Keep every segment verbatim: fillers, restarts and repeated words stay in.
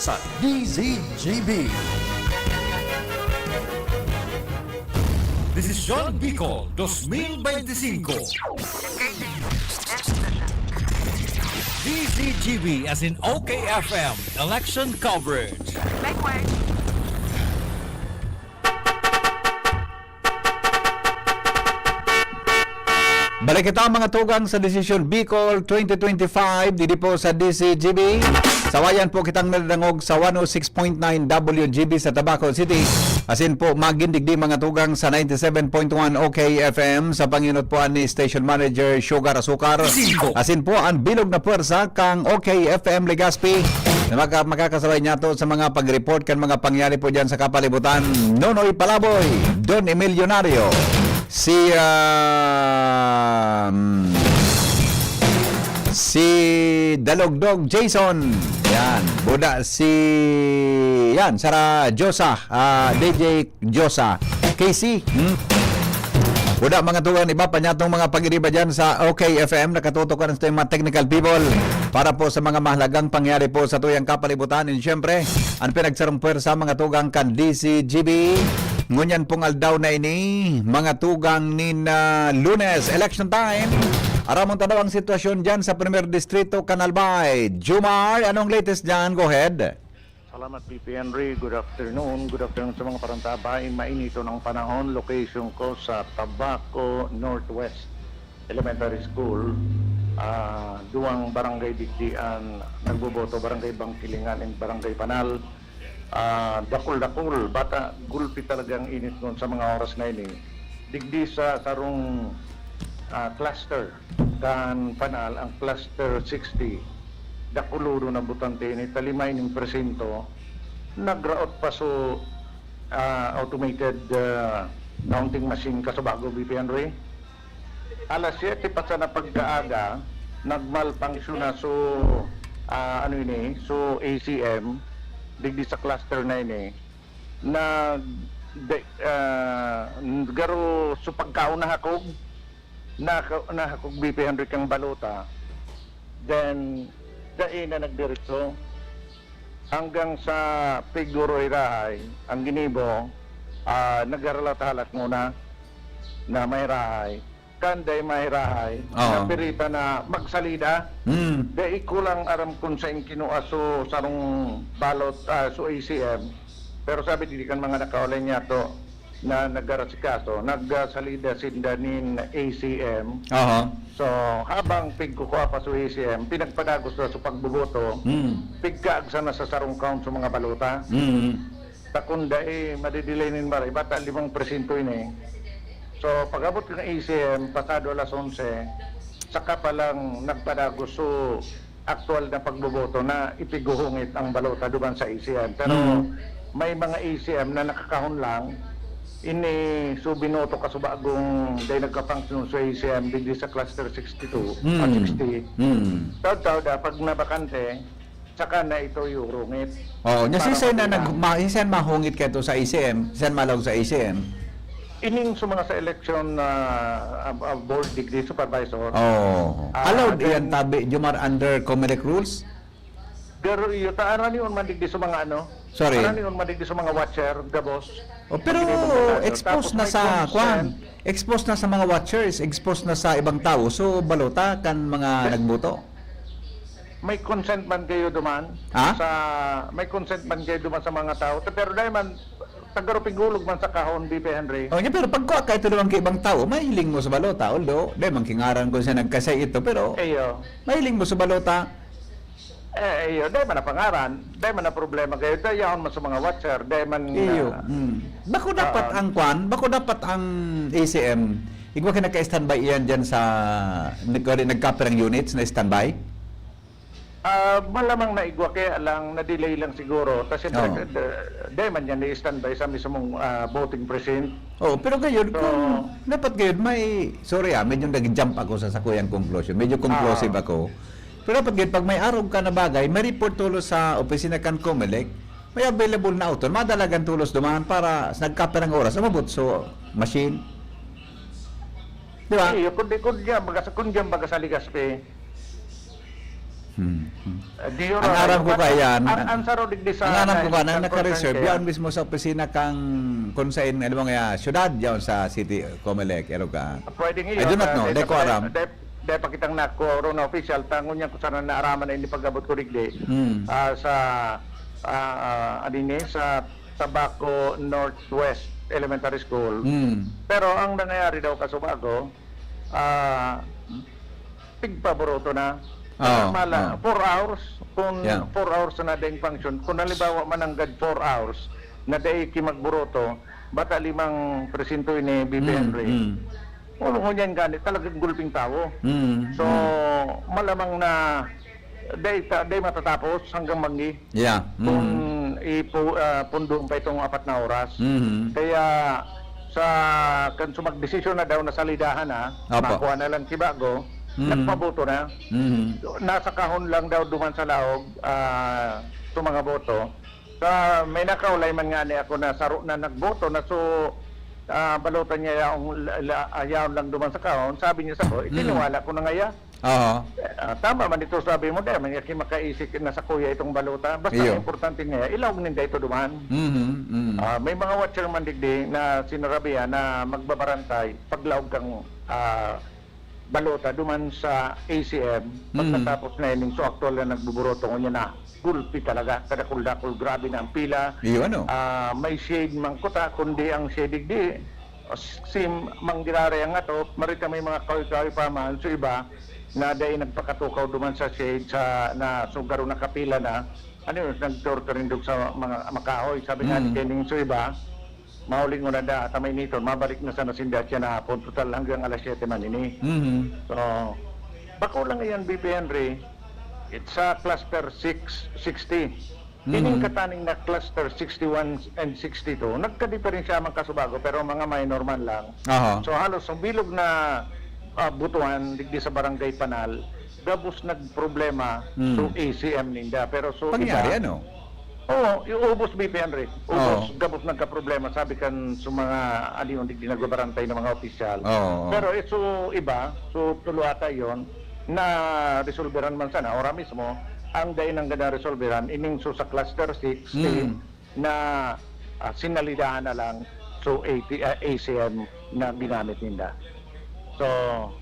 sa D Z G B. Desisyon Bicol twenty twenty-five. D Z G B as in O K F M election coverage. Make way. Balik kita, mga tugang, sa Desisyon Bicol twenty twenty-five, didi po sa D Z G B. Sawayan po kitang nadadangog sa one oh six point nine W G B sa Tabaco City. Asin po, magin digdi, mga tugang, sa ninety-seven point one O K F M sa panginot po ni Station Manager Sugar Asukar. Asin po, ang bilog na pwersa kang O K F M Legazpi na maka-, makakasabay niyato sa mga pag-report kan mga pangyari po dyan sa kapalibutan. Nonoy Palaboy, Don Emilionario, si, ah, mm, si Dalogdog Jason. Yan. Buda si, yan, Sara Josa, ah, D J Josa. K C, hmm? Buda, mga tugang, iba pa niya tong mga pag-iriba dyan sa O K F M. Nakatutok ka na sa mga technical people para po sa mga mahalagang pangyari po sa tuyang kapalibutan. And syempre, ang pinagsarong pwersa, mga tugang, kan D Z G B. Ngunyan pong aldaw na ini, mga tugang, nin, ah, Lunes, election time. Aramon ta daw ang sitwasyon dyan sa Primer Distrito, Canalbay. Jumar, anong latest dyan? Go ahead. Salamat, P P Henry. Good afternoon. Good afternoon sa mga parantabay. Mainiton ang panahon. Location ko sa Tabaco Northwest Elementary School. Ah, duwang barangay digdi an nagboboto, Barangay Bangkilingan and Barangay Panal. Ah, dakul-dakul, bata, gulpi talaga ang init ngon sa mga oras na ini. Digdi sa sarong, ah, cluster kan Panal, ang Cluster sixty, dakulon na botante ini, ta lima ining presinto, nagraot pa so, ah, automated, ah, counting machine kasubago, B P Henry. Alas siyete pa sana pagkaaga, nagmalfunction na so, ah, ano ini, so A C M, digdi sa cluster na ini, nag-, de-, ah, garo so pagkaon nahakog, naka-, nahakog, B P Henry, kang balota. Then, dai na nagdiretso. Hanggang sa piguro irahay, ang ginibo, ah, nagharalat-halat muna na may rahay. Kan dai may rahay, Oo. napiritan na magsalida. Hmm. Dai ko lang aram kung saen kinua so sarong balot, ah, so A C M. Pero sabi digdi kan mga nakaulay niyato na nag-aasikaso, nagsalida sinda nin A C M. Aha. So, habang pigkukua pa so A C M, pinagpadagos na so pagboboto, Hmm. pigkaagsa na sa sarong count so mga balota. Hmm. Ta kun dai, madidelay nin maray, bata limang presinto ini. So, pag-abot kan A C M, pasado alas onse, saka pa lang nagpadagos so aktuwal na pagboboto na ipighuhungit ang balota duman sa A C M. Pero Mm. may mga A C M na nakakahon lang, ini so binoto kasubagong dai nagka-function sa A C M digdi sa Cluster sixty-two, Mm. ah, sixty. Mm. Taod-taod, ah, pag nabakante, saka na ito ihurungit. Oo, nya Para siisay na makita. nag-, ma-, siisay mahungit kaito sa A C M? Siisay malaog sa A C M? Ining sa mga sa election na, ah, ah, board digdi, supervisor. Oo. Ah, Allowed then iyan, tabi, Jomar, under Comelec rules? Pero iyo, ta, aranion man digdi sa mga ano? Sorry. Aranion man digdi sa mga watcher, gabos. Oh, pero Pag hindi mo exposed na may sa, consent. kwan, exposed na sa mga watchers, exposed na sa ibang tao. So, balota kan mga Be- nagboto. May consent man kayo duman? Ha? Sa, may consent man kayo duman sa mga tao. Pero dahil man, tagarupigulog man sa kahon, B P Henry. Oh, nya, pero pagkua kaito duman ki ibang tao, mahiling mo sa balota. Although, dai man ki ngaran kun siya nagkasay ito, pero Iyo. mahiling mo sa balota. Eh, iyo, dai man na pangaran, dai man na problema kayo. Dai yaon man sa mga watcher, dai man, Iyo. ah, Hmm. Bako dapat Oo. ang kwan, bako dapat ang A C M, igwa ki nagka-standby iyan dyan sa, nag-, nagkapirang units na standby? Ah, malamang na igwa, kaya lang, na-delay lang siguro. Ta siyempre, Oo. d-, dai man yan i-standby sa mismong, ah, voting precinct. Oo, pero gayon, So, kung dapat gayon, may, sorry ah, medyo nag-jump ako sa sakuyang conclusion. Medyo conclusive Ah. ako. Pero dapat gayon, pag may arog ka na bagay, may report tulos sa opisina kan Comelec, may available na auto, madalagan tulos duman para sa nagkapirang oras, umabot so machine. Di ba? Iyo, kundi, kundi yan, baga sa, kundi yan, baga sa Legazpi. Hmm. Eh, di yun, Ang ah, aram ko but kaya, ang, ang, ang saro digdi sa ang aram ko na- ka na concern naka-reserve, kaya. Yaon mismo sa opisina kang kung saan, ano nga, syudad, yaon sa city, Comelec, ero ka. Pwedeng I do not know, di ko aram. Dahil pakitang na ko, ron na official, tangon niya kung saan naaraman na hindi pag-abot ko digdi. Hmm. Ah, sa, ah, ah, ano ini, sa Tabaco Northwest Elementary School. Hmm. Pero ang nangyayari daw, kasubago, ah, tigpaburoto na. Oo, Mala, oo. four hours, kung Yeah. four hours na ding function, kung halimbawa mananggad four hours, na dai ki magburoto, bata limang presinto ini, B P Mm, Henry. mm. Ulo ko niyan gani, talagang gulping tawo. Mm, So, mm. malamang na dai, ta, dai matatapos hanggang manggi. Yeah. Kung Mm. ipo, ah, pundong pa itong apat na oras. Mhm. Kaya sa kan sumagdesisyon na daw na salidahan na, Apo. makuha na lang kibago, Mhm. nagpaboto na. Mhm. Nasa kahon lang daw duman sa laog, ah, sa mga boto. Sa may nakaulay man nga ni ako na saro na nagboto na so, ah, balutan niya yaong la, la, ah, yaon lang duman sa kahon. Sabi niya sa ko, Mm. "Itiniwala ko na ngaya." Oo. Ah, tama man ito sabi mo, dahil man niya makaisip na sa kuya itong balota. Basta Iyo. Ang importante niya, ilaog ninda ito duman. Mhm. Mhm. Ah, may mga watcher man digdi na sinarabihan na magbabarantay paglaog kang, ah, balota duman sa A C M. Mhm. Pagkatapos na ining so aktual na nagbuburoto, ngunyan na gulpi talaga, kadakul-dakul, grabe na ang pila. Iyo, ano? Ah, may shade man kuta, kundi ang shade digdi, sim, manggiraray ang atop, marita may mga kahoy-kahoy pa man, so iba, na dai nagpakatukaw duman sa shade, sa, na, so garo nakapila na, ano yun, nagturturindog sa mga makahoy. Sabi nga ni Mm. Kening, so iba, mahuling una da, ata mainiton, mabalik na sana sinda siya na hapon, total hanggang alas siyete man ini. Mhm. So, bako lang iyan, B P Henry, it's sa cluster six sixty. Mhm. Ining kataning na cluster sixty-one and sixty-two, nagkadiperensya man kasubago, pero mga minor man lang. Aha. So, halos ang bilog na, ah, butuhan digdi sa Barangay Panal, gabos nagproblema Mm. so A C M ninda. Pero so Pangyari, iba, ano? Oo, iubos B P Henry. Ubos, Oo. gabos nagkaproblema, sabi kan sa mga aliyon digdi nagbabarantay ng mga opisyal. Oo. Pero eh, so iba, so tulo ata yon na resolveran man sana, ora mismo, ang dai nang gana resolveran, ining so sa cluster six, Mm. na, ah, sinalidahan na lang, so A T, ah, A C M na ginamit ninda. So,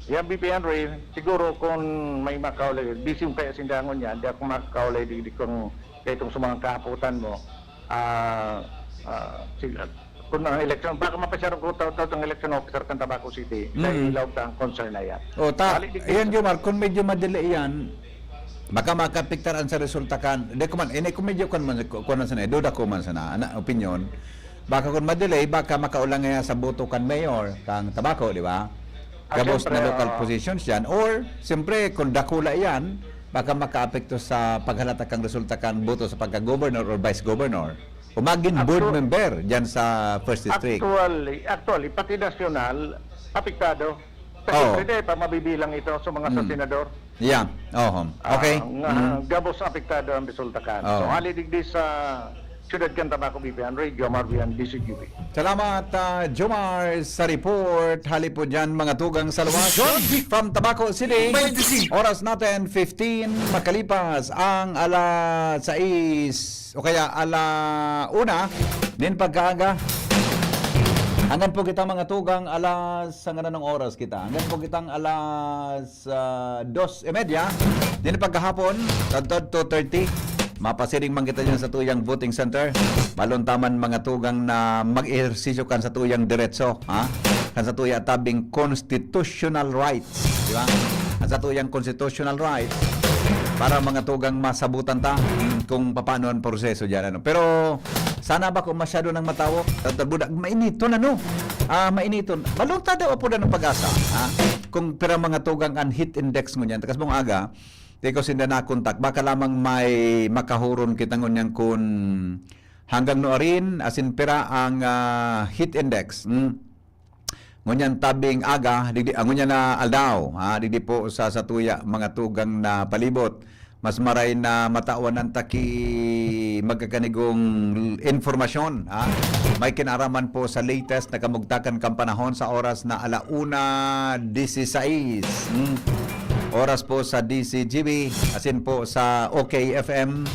yan, B P Henry, siguro kung may makaulay, busy kaya sindangon yan, di ako makaulay di, di kung kaya itong sa mga kahaputan mo, ah, ah, sige, kung ang eleksyon, baka mapasyaro ko tao-tao ang election officer kan Tabaco City, Mm. dahil ilaog ta ang concern na yan. O, ta, Balik di- yan, Jomar, kung medyo madali yan, baka makaapektar an sa resulta kan, di ko man, ini ko medyo kwan man, kwan man sana, duda ko man sana, ana, opinion. Baka kung madelay, baka makaulang nga sa boto kan mayor, kang Tabaco, di ba? Ah, Gabos siyempre, na local oo. positions yan. Or, siyempre, kung dakula yan, baka makaapekto sa paghalata kang resulta kan boto sa pagka-governor or vice-governor. O maging board Actu- member dyan sa First District. Actually, actually, pati nasyonal, apektado. Kasi Oo. pwede pa mabibilang ito sa mga sa Mm. senador. Yeah. Oho. Ah, Okay. Nga, Mm. gabos apektado ang resulta kan. Oo. So, hali digdi sa siyudad kan Tabaco, B P Henry, Jomar Vian, D C G B. Salamat, ah, Jomar, sa report. Hali po dyan, mga tugang sa luwas. From Tabaco City, oras natin, fifteen makalipas ang alas sais o kaya ala una nin pagkaaga. Hanggan po kita, mga tugang, alas, hanggan anong oras kita? Hanggan po kitang alas sa dos y media, din pagkahapon, tadtad two thirty, mapasiring man kita dyan sa tuyang voting center. Balon taman, mga tugang, na mag-ehersisyo kan sa tuyang diretso, ha? Kan sa tuya tabing constitutional rights, di ba? Kan sa tuyang constitutional rights, para, mga tugang, masabutan ta kung paano ang proseso dyan, ano. Pero sana ba kung masyado nang matawok, tatabuda, mainiton, ano? Ah, mainiton. Balon ta daw apo ng pag-asa, ha? Kung pira, mga tugang, an heat index ngunyan, takas mong aga, di ko sinda nakontak. Baka lamang may makahuron kita ngunyan kun hanggang nuarin, asin pira ang, ah, heat index. Hmm? Ngunyan tabing aga, digdi, ah, ngunyan na aldaw, ha, digdi po sa satuya, mga tugang na palibot. Mas maray na matawan an taki magkakanigong impormasyon, ha? May kinaraman po sa latest na kamugtakan kan panahon sa oras na ala una dieciséis. Hmm. Oras po sa D C G B, asin po sa O K F M,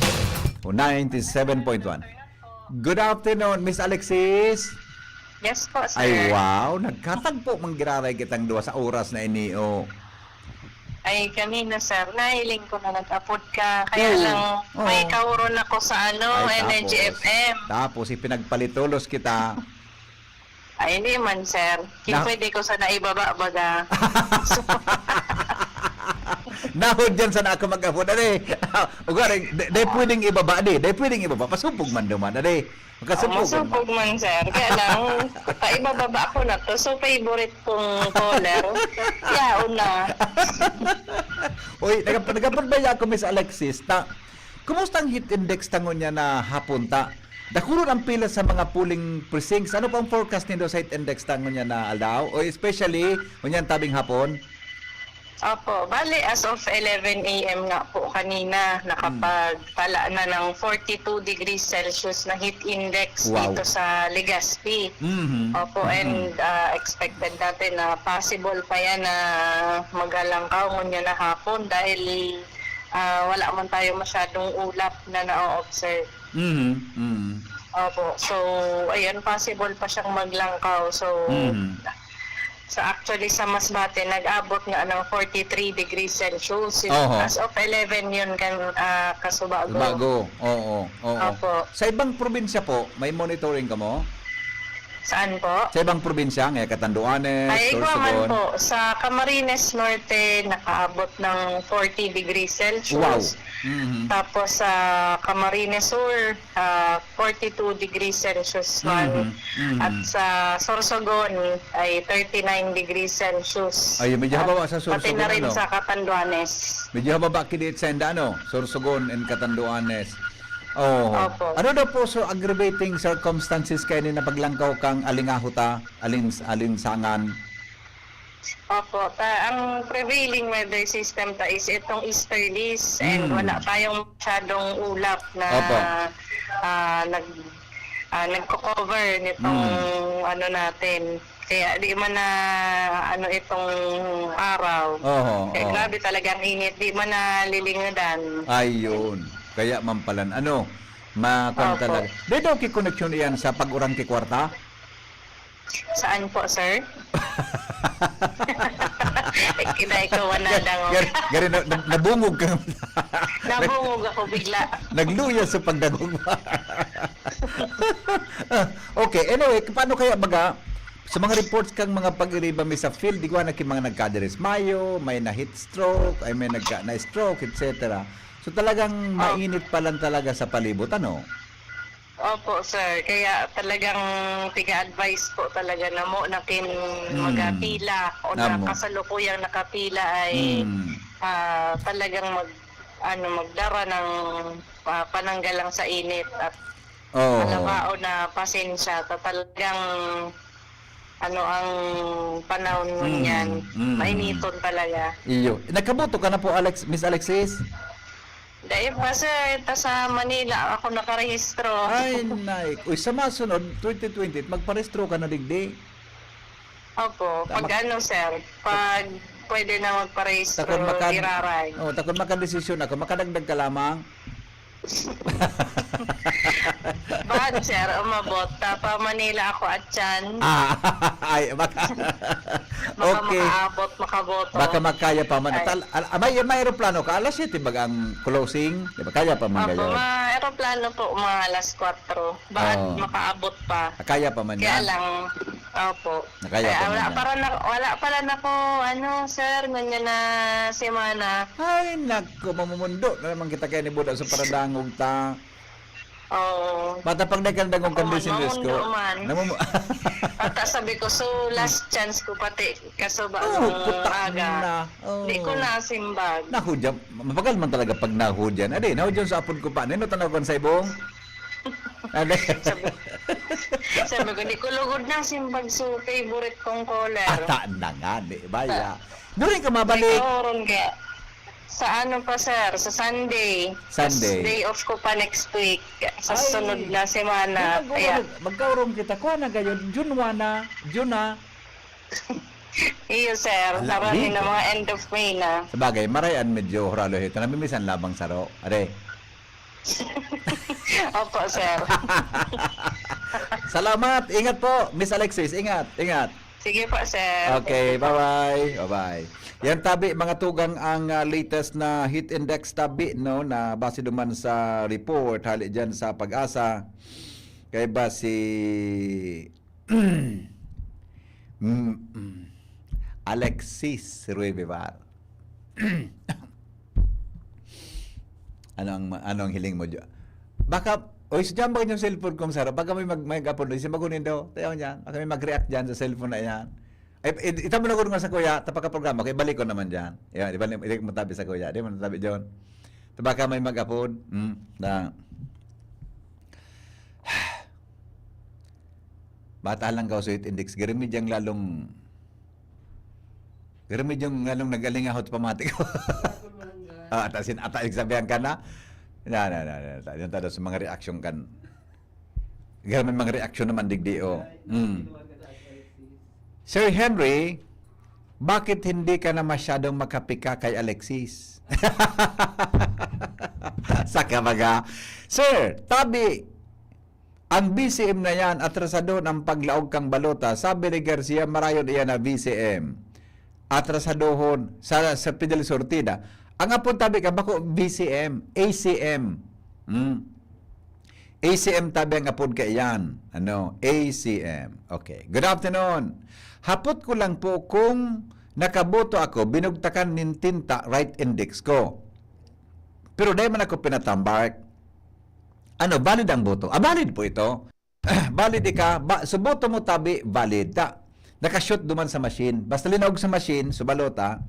ninety-seven point one. Good afternoon, Miss Alexis. Yes po, sir. Ay, wow. Nagkatagpo man giraray kitang duwa sa oras na ini, oh. Ay, kanina, sir, nahiling ko na nag-apod ka. Kaya Oo, lang, may oo. kauron ako sa ano, Ay, Energy tapos, F M. tapos ipinagpalitolos kita. Ay, hindi man, sir. Ki-, Na- pwede ko sana ibaba, baga. Nahod yan sana ako mag-apod, ade. Ugaring, di, di pwedeng ibaba, ade. Di pwedeng ibaba. Pasupog man duman, ade. Makasupog man. Masupog man, sir. Kaya lang, paibababa ko na to. So, favorite kong caller. Yaon na. Uy, nagap-, nagapod ba ako, Miss Alexis? Ta, kumusta ang heat index ta ngunyan na hapon ta? Dakulon ang pila sa mga polling precincts. Ano pa ang forecast nindo sa heat index ta ngunyan na aldaw? O especially, ngunyan tabing hapon? Opo, bali as of eleven A M nga po kanina, nakapagtala na ng forty-two degrees Celsius na heat index Wow. dito sa Legazpi. Mhm. Opo, Mhm. and ah, expected natin na possible pa yan na magalangkaw ngunyan na hapon dahil ah, wala man tayo masyadong ulap na na-observe. Mhm. Mhm. Opo, so, ayun, possible pa siyang maglangkaw. So, Mhm. sa actually sa Masbate, nag-abot nga ng forty-three degrees Celsius. Oho. As of eleven yun kan ah, kasubago. Bago. Oo, oo. Opo. Sa ibang probinsya po, may monitoring ka mo? Saan po? Sa ibang probinsya, ngaya Catanduanes, Ay, igwa man Sorsogon. Po. Sa Camarines Norte, nakaabot ng forty degrees Celsius. Wow. Mhm. Tapos sa Camarines Sur, ah, forty-two degrees Celsius man. Mhm, mhm. At sa Sorsogon ay thirty-nine degrees Celsius. Ay, medyo At habawa sa Sorsogon, pati na rin ano? Sa Catanduanes. Medyo hababa kidit sa inda, ano? Sorsogon and Catanduanes. Oh. Opo. Ano daw po so aggravating circumstances kaya ni napaglangkaw kang alingaho ta, alins, alinsangan? Opo, ta, ang prevailing weather system ta is itong easterlies and Mm. wala tayong masyadong ulap na Opo. ah, nag ah, nagko-cover nitong Mm. ano natin. Kaya di man na ano itong araw. Oho, Kaya oho. Grabe talaga ang init, di man nalilingadan. Ayun. Kaya man pala, ano, ma-, kwan Opo. talaga. Di daw kikoneksyon iyan sa pag-urang ki kwarta? Saan po, sir? Kinay ko, wala lang. Gari, gari na, na, nabungog ka. Nabungog ako bigla. Nagluya sa pagdagog. Okay, anyway, paano kaya baga, sa mga reports kang mga pag-iriba mi sa field, di ko na ki mga nagkadiri sa mayo, may na heat stroke, ay may nagka, na stroke, et cetera. So talagang Ah. mainit pa lang talaga sa palibot, ano? Opo, sir. Kaya talagang tiga-advise po talaga na mo na kin Mm. magapila o na Amo. Kasalukuyang nakapila ay Mm. ah, talagang mag ano magdara ng ah, pananggal lang sa init at Oo. Alabao na pasensya ta talagang ano ang panahon Mm, ngunyan. mm. Mainiton talaga. Iyo. Nakaboto ka na po, Alex, Miss Alexis? Dahil pa, sir, ta sa Manila ako nakarehistro. Ay, nay. Uy, sa masunod, twenty twenty, magparehistro ka na digdi. Opo, pag Tama. Ano, sir, pag pwede na magparehistro, Takon maka-, iraray. Oh, takon makadesisyon ako, makadagdag ka lamang. Bad, sir, umabot. Ta pa Manila ako at yan. Ah, ay, baka. Baka Okay. makaabot, makaboto. Baka makaya pa man. Ay. Tal-, al-, may, may aeroplano ka. Alas siyete baga ang closing? Di ba? Kaya pa man Opo, gayon. mga aeroplano po, mga alas kwatro. Baad Oo. makaabot pa. Ah, kaya pa man Kaya yan. Lang, opo. Nakaya pa man wala yan. Para na, wala pala na ko, ano, sir, ngunyan na semana. Ay, nako, mamumundo na naman kita kaya ni Buda sa paradangog ta. Oo. Bata pag nagkandangog kang Ako man, business ko. mamundo man. Namumu- At sabi ko, so last chance ko pati kasuba Oh, nung puta aga. na. Oh. Di ko nasimbag. Nahudyan. Mapagal man talaga pag nahudyan. Ade, nahudyan sa apod ko pa. Nino tanaw kan sa ibong? Ade. Sabi, sabi ko, di ko lugod na simbag so favorite kong caller. Ata na nga, di ba? Ya. Doon ka May mabalik. kaoron kaya. Sa ano pa, sir? Sa Sunday. Tas Sunday. Day off ko pa next week. Sa Ay. Sunod na semana. Mag- Kaya, mag-, magkaurong kita. Kuha na gayon. June one na. June na. Iyo, sir. Ala, Marami na mga end of May na. Sabagay, maray an medyo huralo hito. Namimisan labang saro. Are. Opo, sir. Salamat. Ingat po, Miss Alexis. Ingat, ingat. Sige po, sir. Okay, bye-bye. Bye-bye. Yan tabi, mga tugang, ang, ah, latest na heat index tabi, no, na base duman sa report, hali dyan sa PAGASA. Kay ba si Mm, mm. Alexis Ruebebar. Ano ang ma-, ano ang hiling mo diyan? Baka, oy, sa diyan ba yung cellphone kong saro? Baka may mag-, may mag-apon, si Magunin daw. Tayo niyan. Baka may mag-react diyan sa cellphone na yan. Ay, it-, ita mo na guro nga sa kuya, tapaka programa, kaya balik ko naman diyan. Yan, ibalik, ibalik mo tabi sa kuya. Di mo natabi diyon. Tabaka may mag-apon. Mm, na. Bata lang ka, so it index. Gari medyang lalong, gari medyang lalong nag-alingahot pamati ko. Ah, ata sin-, ata, sabihan ka na. Na, na, na, na, na, yung tado sa mga reaction kan. Gari may mga reaction naman, digdi, oh. Mm. Sir Henry, bakit hindi ka na masyadong makapika kay Alexis? Sa kabaga. Sir, tabi, ang B C M na yan, atrasadon ang paglaog kang balota. Sabi ni Garcia, marayon iyan na B C M. Atrasadohon sa, sa Fidel Sortida. Ang apod tabi ka, bako B C M, A C M. Hmm. A C M tabi ang apod kaiyan. Ano? A C M. Okay. Good afternoon. Hapot ko lang po kung nakaboto ako, binugtakan nin tinta right index ko. Pero dahil man ako pinatambak, ano, valid ang boto? Ah, valid po ito. Valid ika, ba, so boto mo tabi, valid. Ta, nakashoot duman sa machine. Basta linaog sa machine, so balota,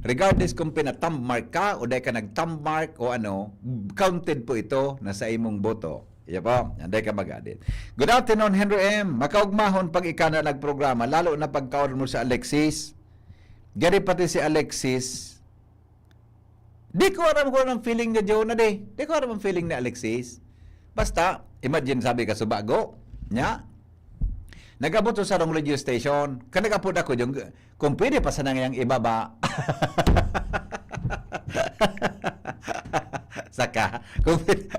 regardless kung pinatambak ka o dahil ka nagtambak o ano, counted po ito na sa imong boto. Iya po, anday ka mag-adit. Good afternoon, Henry M. Makaugmahon pag ika na nagprograma, lalo na pagkaon mo sa Alexis. Gari pati si Alexis, di ko aram kung anong feeling ni Jonah, di. Di ko aram ang feeling ni Alexis. Basta, imagine, sabi ka, subago, nya, nag-abot sa sarong radio station, ka nag-apod ako, yung, kung pwede pa sana ngayang ibaba. Saka, kung pwede,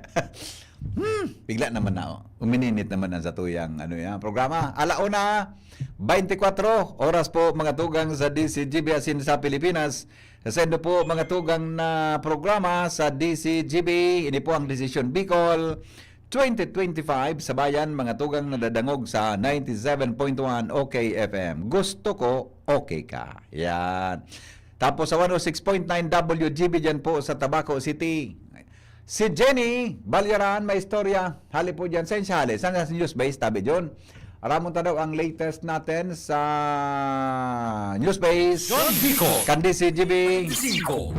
hmm, bigla naman na, oh. Umininit naman na sa tuyang, ano yan, programa. Alauna, twenty-four oras po, mga tugang sa D C G B asin sa Pilipinas. Sendo po, mga tugang na programa sa D C G B. Ini po ang Desisyon Bicol twenty twenty-five sa Bayan, mga tugang nadadangog sa ninety-seven point one O K F M. Gusto ko, okay ka. Yan. Tapos sa one oh six point nine W G B dyan po sa Tabaco City. Si Jenny Balyaran, may istorya. Hali po dyan. Saan siya hali? Saan sa news base? Tabi dyan. Aramon ta daw ang latest natin sa news base. John Vico. Kan D C G B. Singko.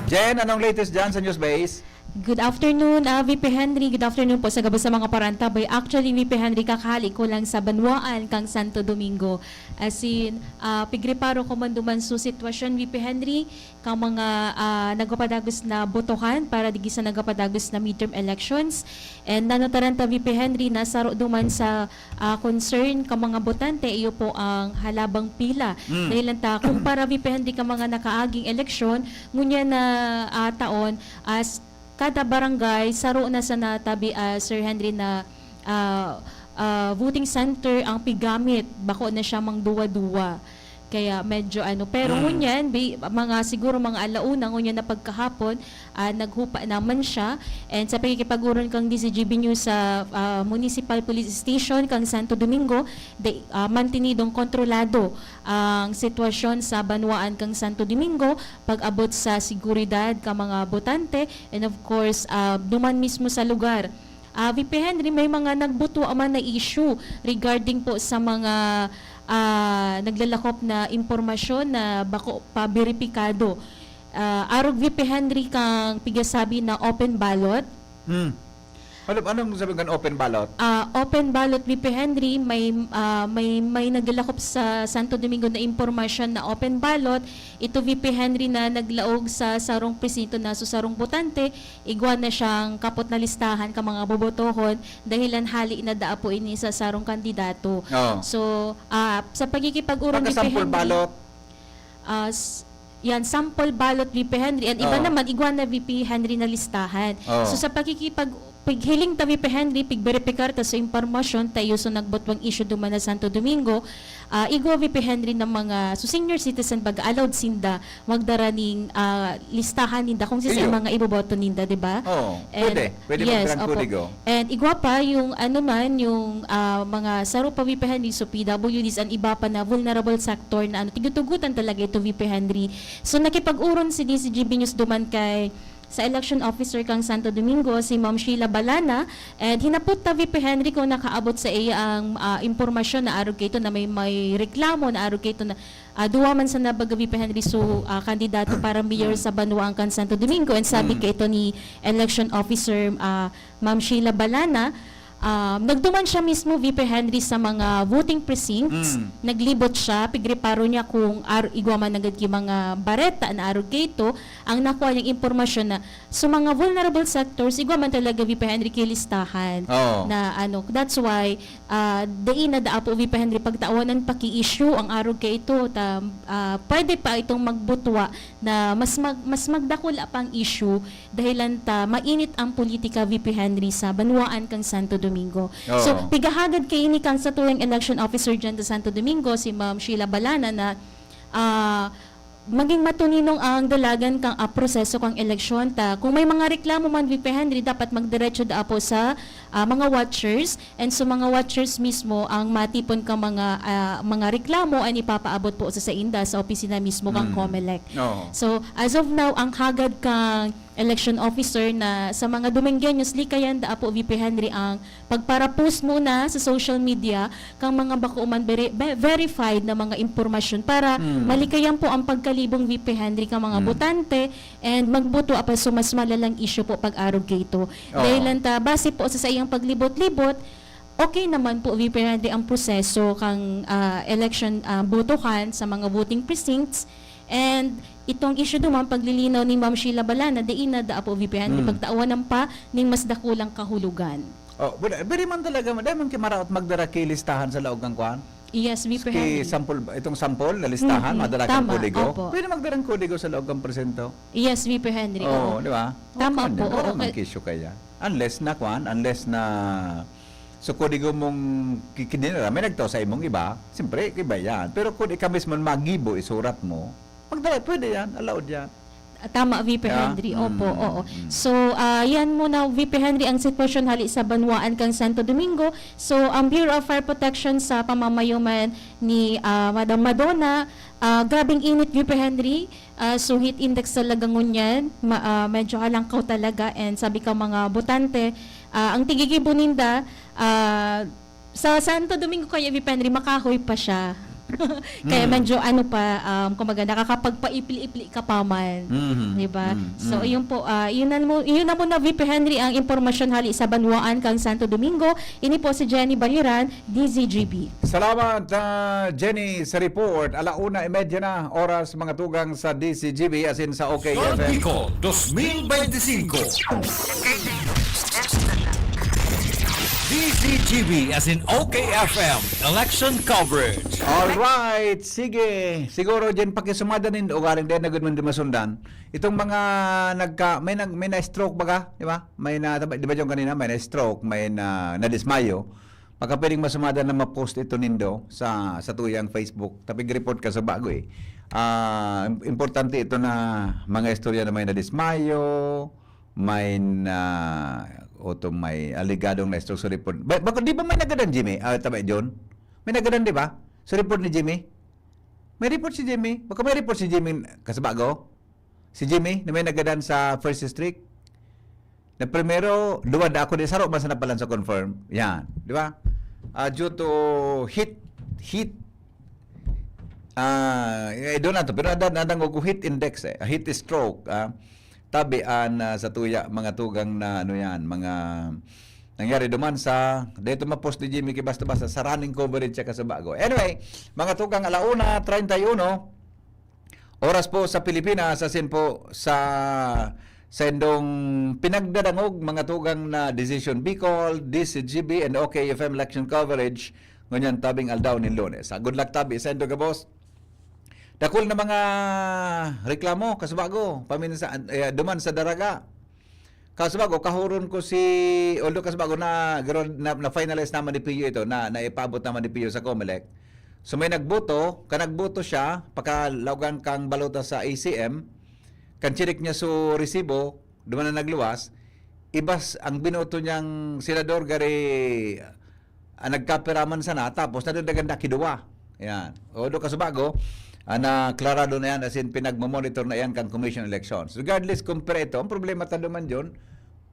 Jen, anong latest dyan sa news base? Good afternoon, ah, V P Henry. Good afternoon po sa gabos sa mga parantabay. Actually, V P Henry, kakahali ko lang sa banwaan kang Santo Domingo. As in, ah, pigreparo ko man duman sa sitwasyon, V P Henry, kang mga, ah, nagpapadagos na botohan para digdi sa nagpapadagos na midterm elections. And nanotaran ta, V P Henry, na saro duman sa, ah, concern kang mga botante, iyo po ang halabang pila. Mm. Dahil lang ta, kumpara, V P Henry, kang mga nakaaging eleksyon, ngunyan na, ah, taon, as kada barangay, saro na sana tabi, ah, Sir Henry, na, ah, ah, voting center ang pigamit, bako na siya mang duwa-duwa. Kaya medyo ano, pero Hmm. ngunyan, bi-, mga siguro mga alauna, ngunyan na pagkahapon, ah, naghupa naman siya. And sa pakikipag-uron kang D C G B News sa, ah, Municipal Police Station kang Santo Domingo, de, ah, mantinidong kontrolado ang sitwasyon sa banwaan kang Santo Domingo, pag-abot sa seguridad ka mga botante, and of course, ah, duman mismo sa lugar. Ah, V P Henry, may mga nagbuto man na issue regarding po sa mga, ah, naglalakop na impormasyon na bako pa beripikado. Ah, arog, V P Henry, kang pigasabi na open ballot. Hmm. Ano, anong sabi kan open ballot? Ah, open ballot, V P Henry, may, ah, may, may naglalakop sa Santo Domingo na impormasyon na open ballot. Ito, V P Henry, na naglaog sa sarong presinto na so sarong botante, igwa na siyang kapot na listahan ka mga bobotohon, dahilan hali na daa po ini sa sarong kandidato. Oo. So, ah, sa pagkikipag-uron, Pagka V P sample Henry, ballot, ah, s- yan, sample ballot, V P Henry, and iba Oo. naman, igwa na V P Henry na listahan. Oo. So, sa pagkikipag pighiling ta, V P Henry, pigberipikar ta sa impormasyon ta iyo so nagbutwang issue duman na Santo Domingo, ah, igwa, V P Henry, ng mga so senior citizen, baga allowed sinda magdara ning, ah, listahan ninda kung sisay Iyo. Mga iboboto ninda, di ba? Oo, And, pwede. Pwede yes, magdarang opo. kodigo. And igwa pa yung ano man, yung, ah, mga saro pa, V P Henry, so P W Ds and iba pa na vulnerable sector na ano, tigutugutan talaga ito, V P Henry. So nakipag-uron si D Z G B News duman kay sa election officer kang Santo Domingo, si Ma'am Sheila Balana, and hinapot ta, V P Henry, kung nakaabot sa iya ang, ah, impormasyon na arog kaito na may, may reklamo na arog kaito na, ah, duwa man sa nabaga, V P Henry, so, ah, kandidato para mayor sa banwaan kan Santo Domingo, and sabi Mm. kaito ni election officer, ah, Ma'am Sheila Balana, ah, nagduman siya mismo, V P Henry, sa mga voting precincts. Mm. Naglibot siya, pigreparo niya kung ar- igwa man nanggad ki mga bareta na arog kaito, ang nakuha niyang impormasyon na sa mga vulnerable sectors, igwa man talaga, V P Henry, ki listahan Oo. na ano. That's why, ah, dai na daa po, V P Henry, pagtawanan pa ki issue ang arog kaito. Ta, ah, pwede pa itong magbutwa na mas mag, mas magdakula pang issue dahilan ta mainit ang politika, V P Henry, sa banwaan kang Santo Domingo. Oo. So, pigahagad kaini kang satuyang election officer dyan sa Santo Domingo, si Ma'am Sheila Balana, na, ah, maging matuninong ang dalagan kang, ah, proseso kang eleksyon ta. Kung may mga reklamo man, V P Henry, dapat magdiretso daa po sa, ah, mga watchers, and so mga watchers mismo ang matipon kang mga, ah, mga reklamo and ipapaabot po sa sainda sa opisina mismo kang Mm. Comelec. Oo. So, as of now, ang hagad kang election officer na sa mga Domingueños, likayan daa po, V P Henry, ang pagparapos muna sa social media kang mga bako man veri-, ve-, verified na mga impormasyon para Mm. malikayan po ang pagkalibong, V P Henry, kang mga Mm. botante and magbuto apa so mas malalang issue po pag-arog kaito. Oo. Dahilan ta, base po sa saiyang paglibot-libot, okay naman po, V P Henry, ang proseso kang, ah, election, ah, botohan sa mga voting precincts. And itong issue duman, paglilinaw ni Ma'am Sheila Balana, dai na daa po, V P Henry, Mm. pagtawanan pa ning mas dakulang kahulogan. Oh, pero, pero man talaga, dai man ki maraot magdara ki listahan sa laog kan kuan? Yes, V P Ki Henry. sample, itong sample na listahan, Mm-mm. madara kang Tama, kodigo? opo. Pwede magdarang kodigo sa laog kan presinto? Yes, V P Henry. Oo, Oo. di ba? Tama Kuan po, yan, wala oo, man kay- issue kaya. Unless na kuan, unless na so kodigo mong kikinira, may nagtao sa imong iba, siyempre, iba yan. Pero kung ikaw mismo magibo, isurat mo, magdala, pwede yan, allowed yan. Ah, tama, V P Yeah. Henry. Mm, Opo, mm, oo. mm. So, ah, yan muna, V P Henry, ang sitwasyon hali sa banwaan kan Santo Domingo. So, ang Bureau of Fire Protection sa pamamayoman ni, ah, Madam Madonna, ah, grabing init, V P Henry. Ah, so, heat index talaga ngunyan, ma-, ah, medyo halangkaw talaga. And sabi ka, mga botante, ah, ang tigigibo ninda, ah, sa Santo Domingo kaya, V P Henry, makahoy pa siya. Kaya Mm. medyo ano pa, um, kumbaga, nakakapagpaipli-ipli ka pa man. Mhm. Di ba? Mm, So, mm. yun po, ah, yun na mo, yun na muna, V P Henry, ang impormasyon hali sa banwaan kang Santo Domingo. Ini po si Jenny Baliran, D Z G B. Salamat, ah, Jenny, sa report. Alauna y media na, oras mga tugang sa D Z G B, as in sa O K F M. Bicol dos mil bentisinko. D Z G B as in O K F M election coverage. Alright, sige. Siguro dyan pakisumada nin ugaling din na gud man di masundan. Itong mga nagka, may nag, may na-stroke baga, di ba? May na, di ba yung kanina, may na-stroke, may na, nadismayo. Baka pwedeng masumada na ma-post ito nindo sa, sa tuyang Facebook. Tapig report ka sa bago eh. Ah, im-, importante ito na mga istorya na may nadismayo, may na, o to may aligadong na-stroke sa report. Ba, baka, di ba may nagadan, Jimmy? Ah, tama, John? May nagadan, di ba? Sa report ni Jimmy? May report si Jimmy? Baka may report si Jimmy Kasabago? Si Jimmy, na may nagadan sa First District? Na primero, duwa da ako di saro man sa napalan sa confirm. Yan, di ba? Ah, due to heat, heat, ah, eh, doon na to, pero nada-, nadangog ko heat index eh, heat stroke, ah. Tabi an, ah, sa tuya, mga tugang na ano yan, mga, nangyari duman sa, dito ma-post ni Jimmy kay basta-basta sa running coverage siya kasubago. Anyway, mga tugang, ala una treinta y uno, oras po sa Pilipinas, asin po sa, sa indong pinagdadangog, mga tugang, na Decision Bicol, D C G B, and O K F M election coverage, ngunyan tabing aldaw nin Lunes. Ah, good luck tabi sa indo gabos. Dakul na mga reklamo, kasubago, paminsan, eh, duman sa Daraga. Kasubago, kahuron ko si, although kasubago na, na, na-finalize naman ni Pio ito, na, naipaabot naman ni Pio sa Comelec. So may nagboto, ka nagboto siya, pakalaugan kang balota sa A C M, kan chinik niya so resibo, duman na nagluwas, ibas ang binoto niyang senador gari, ah, nagkapira man sana, tapos nadagdagan na kiduwa. Yan. O, do kasubago, ah, na klarado na yan, as in, pinagmamonitor na yan kang Commission on Elections. Regardless kung pira ito, ang problema ta duman dyan,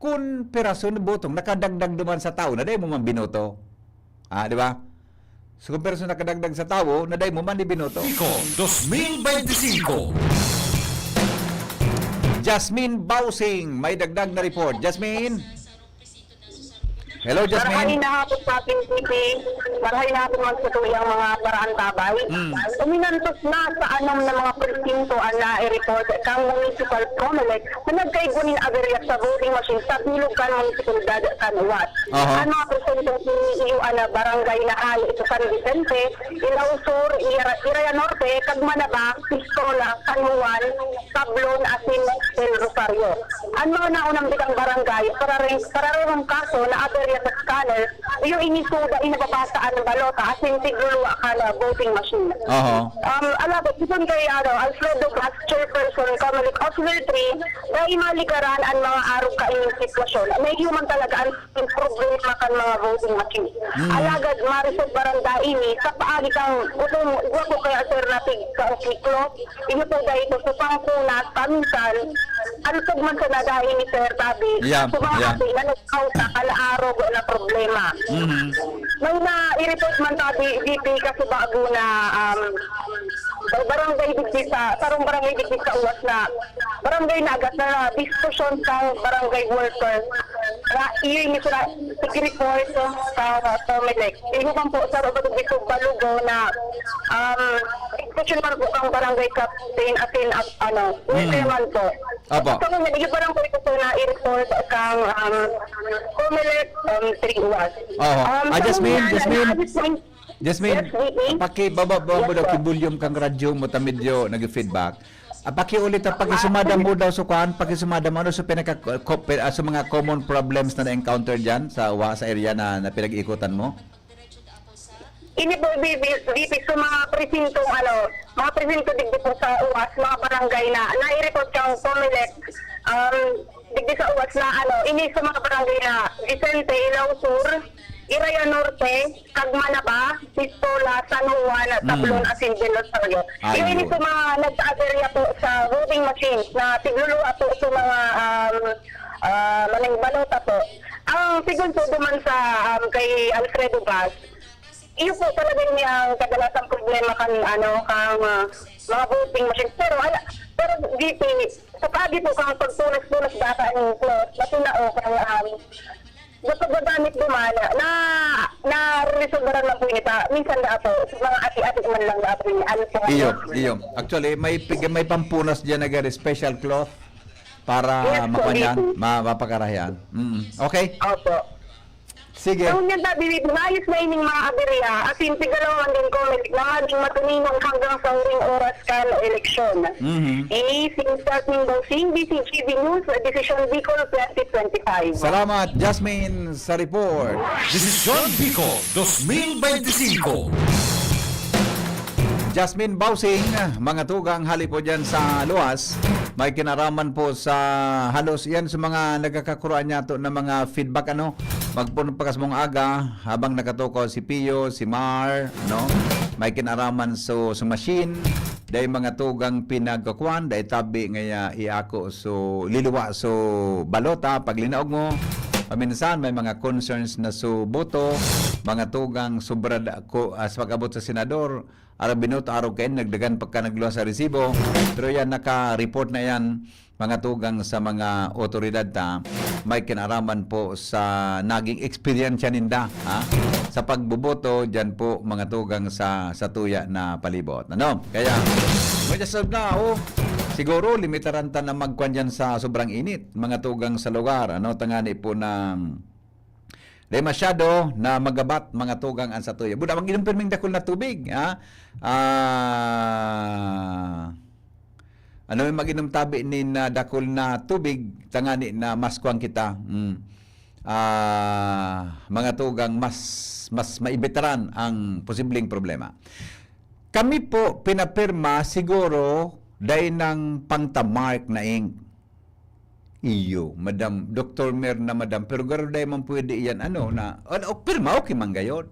kung piraso na botong, nakadagdag duman sa tao na dahil mo man binoto. Ah, di ba? So, kung piraso nakadagdag sa tao, na dahil mo man ibinoto. Bicol, dos mil beintisinko. Jasmine Bausing, may dagdag na report. Jasmine? Hello, Jasmine. Marahay na hapon sa ating T V. Marahay na hapon man sa tuyang mga paraantabay. Mm. Uminantos na sa anom na mga presinto ang nai-report kang Municipal Comelec na nagkaigwa nin aberya sa voting machine sa bilog kan munisipalidad kan Uwas. Aha. Ang mga presintong ini iyo an barangay na Hali sa San Vicente, Ilao Sur, Ira-, Iraya Norte, kag Manaba, Pistola, San Juan, Sablon, asin Del Rosario. An mga naunang bitang barangay, parare-, pararehong kaso na aberya sa scanner, iyo ini suda inababasa an balota asin tigluluwa kan voting machine. Aha. Um, alagad, gikan kay, ano, Alfredo Gas, chairperson, Comelec Auxiliary three, dai maligaran an mga arog kaining sitwasyon. May human talaga an problema kan mga voting machine. Mm. Alagad, maresolbaran ta ini sa paagi kan gutom, gwapo kaya, sir, na tig-, sa Okiklo. Iyo po dahil ito sa pangkunas, paminsan, alsog man sa nadahin ni Sir Tabi, Yeah, sa mga yeah. hati na nagkausa, kalaarog na problema. Mhm. May na-report man tabi, D P, kasubago na, um, barangay digdi sa, sarong barangay digdi sa Uwas na barangay na agas na diskusyon sa barangay worker. Ra, iyo yung sila, report sa, sa Comelec. Iyo man po, sa Robert Bito Balugo na, um, diskusyon man po ang barangay captain, asin, at, ano, Mm. worker man po. Opo. Sa ngayon, iyo pa lang po ito po na i-report kang, um, Comelec, um, three Uwas. Oho. Um, Ah, sa Jasmine, ngayon, Jasmine. Jasmine, Jasmine, Yes, V P. pakibaba mo Yes, daw po. ki-volume kang radyo mo, ta medyo nag-feedback. Ah, pakiulit, ah, pakisumada mo daw sa kuan, pakisumada mo ano sa pinaka, ko-, pi-, ah, sa mga common problems na na-encounter diyan sa Uwas, sa area na, na pinag-iikutan mo? Ini po, V P, V P, sa mga presintong, ano, mga presinto digdi po sa Uwas, mga barangay na nai-report kang Comelec, um, digdi sa Uwas na, ano, ini sa mga barangay na Vicente, Ilao Sur, Iraya Norte, Cagmanaba, Pistola, San Juan, at Tablon, Mm. asin Del Rosario. Ayun. Iyo ini sa mga nagkaaberya po sa voting machines na tigluluwa po sa mga, um, ah, maning balota po. Ang sigon po duman sa, um, kay Alfredo Vaz, iyo po talaga ini ang kadalasang problema kan, ano, kang, ah, mga voting machines. Pero, ala, pero, V P, sa paagi po kang pagpunas-punas baka ang cloth, pati na o kang, um, gusto gagamit duman, na, na-resolbaran lang po ini ta. Minsan na po, sa mga ati-ati man lang na po ini. Ano po? Iyo, iyo. Actually, may pig-, may pampunas diyan na gari, special cloth para Yes po, makuha niyan, V P. ma-, mapakarahian. Mm. Okay? Opo. Sige. Sa unyang tabi, V P, maayos na ining mga aberya, asin tigalawan din ko, na maging matulinong hanggang sa huling oras kan eleksyon. Mhm. Ini si Jasmine Bosing, D C G B News, Decision Bicol twenty twenty-five. Salamat, Jasmine, sa report. Desisyon Bicol dos mil beintisinko. Jasmine Bausing, mga tugang, hali po dyan sa luwas. May kinaraman po sa halos yan sa mga nagkakakuraan niya to na mga feedback, ano. Magpuno pa kas mong aga habang nakatukaw si Pio, si Mar, no? May kinaraman so, so machine. Dai mga tugang pinagkakuan, dai tabi ngaya iako so liluwa so balota, paglinaog mo. Paminsan may mga concerns na so boto, mga tugang sobra da-, ko, ah, sa pag-abot sa senador, arog binoto, arog kain, nagdagan pagka nagluwas sa resibo. Pero yan, naka-report na yan, mga tugang sa mga otoridad ta. may kinaraman po sa naging eksperyensya ninda, ha? Sa pagboboto diyan po, mga tugang, sa, sa tuya na palibot. Ano? Kaya, may just na, oh, siguro, limitaran ta na magkwan diyan sa sobrang init, mga tugang, sa lugar, ano? Tangani po ng, di masyado na magabat, mga tugang, ang sa tuya. Buda, mag-inom pirming dakul na tubig, ha? Ah, ano, may mag-inom tabi nin, ah, dakul na tubig, tangani na mas kuwan kita. Mm. Ah, mga tugang, mas, mas maibitaran ang posibleng problema. Kami po, pinapirma siguro dahil ng pangtamark na ink. Iyo, madam, Doktor Mer na madam, pero garo dahil man pwede iyan, ano, na, ano, pirma, okay man gayod.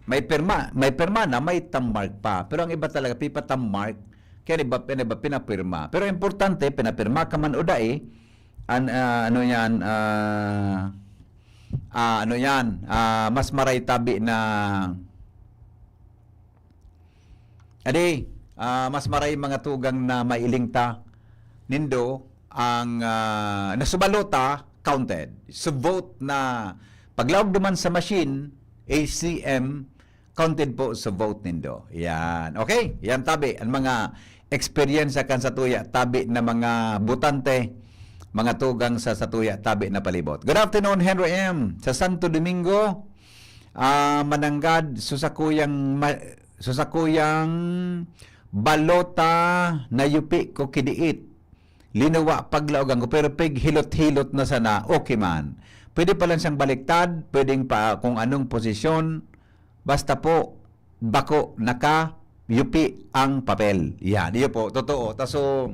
May pirma, may pirma na, may tamark pa. Pero ang iba talaga, pipatammark, kaya iba, iba pinapirma. Pero importante, pinapirma ka man o dai, an, ah, ano yan, ah, ah, ano yan, ah, mas maray tabi na, adi, ah, mas maray mga tugang na mailing ta nindo ang, ah, nasubalota, counted. So, vote na paglaog duman sa machine, A C M, counted po sa vote nindo. Yan. Okay? Yan tabi. Ang mga eksperyensya kan satuya, tabi na mga botante, mga tugang sa satuya, tabi na palibot. Good afternoon, Henry M. Sa Santo Domingo, ah, mananggad, susakuyang, ma-, susakuyang balota na yupi ko kidiit. Linuwa paglaogan ko, pero pig hilot-hilot na sana, okay man. Pwede pa lang siyang baliktad, pwedeng pa kung anong posisyon, basta po, bako, naka, yupi ang papel. Yan, iyo po, totoo. Taso,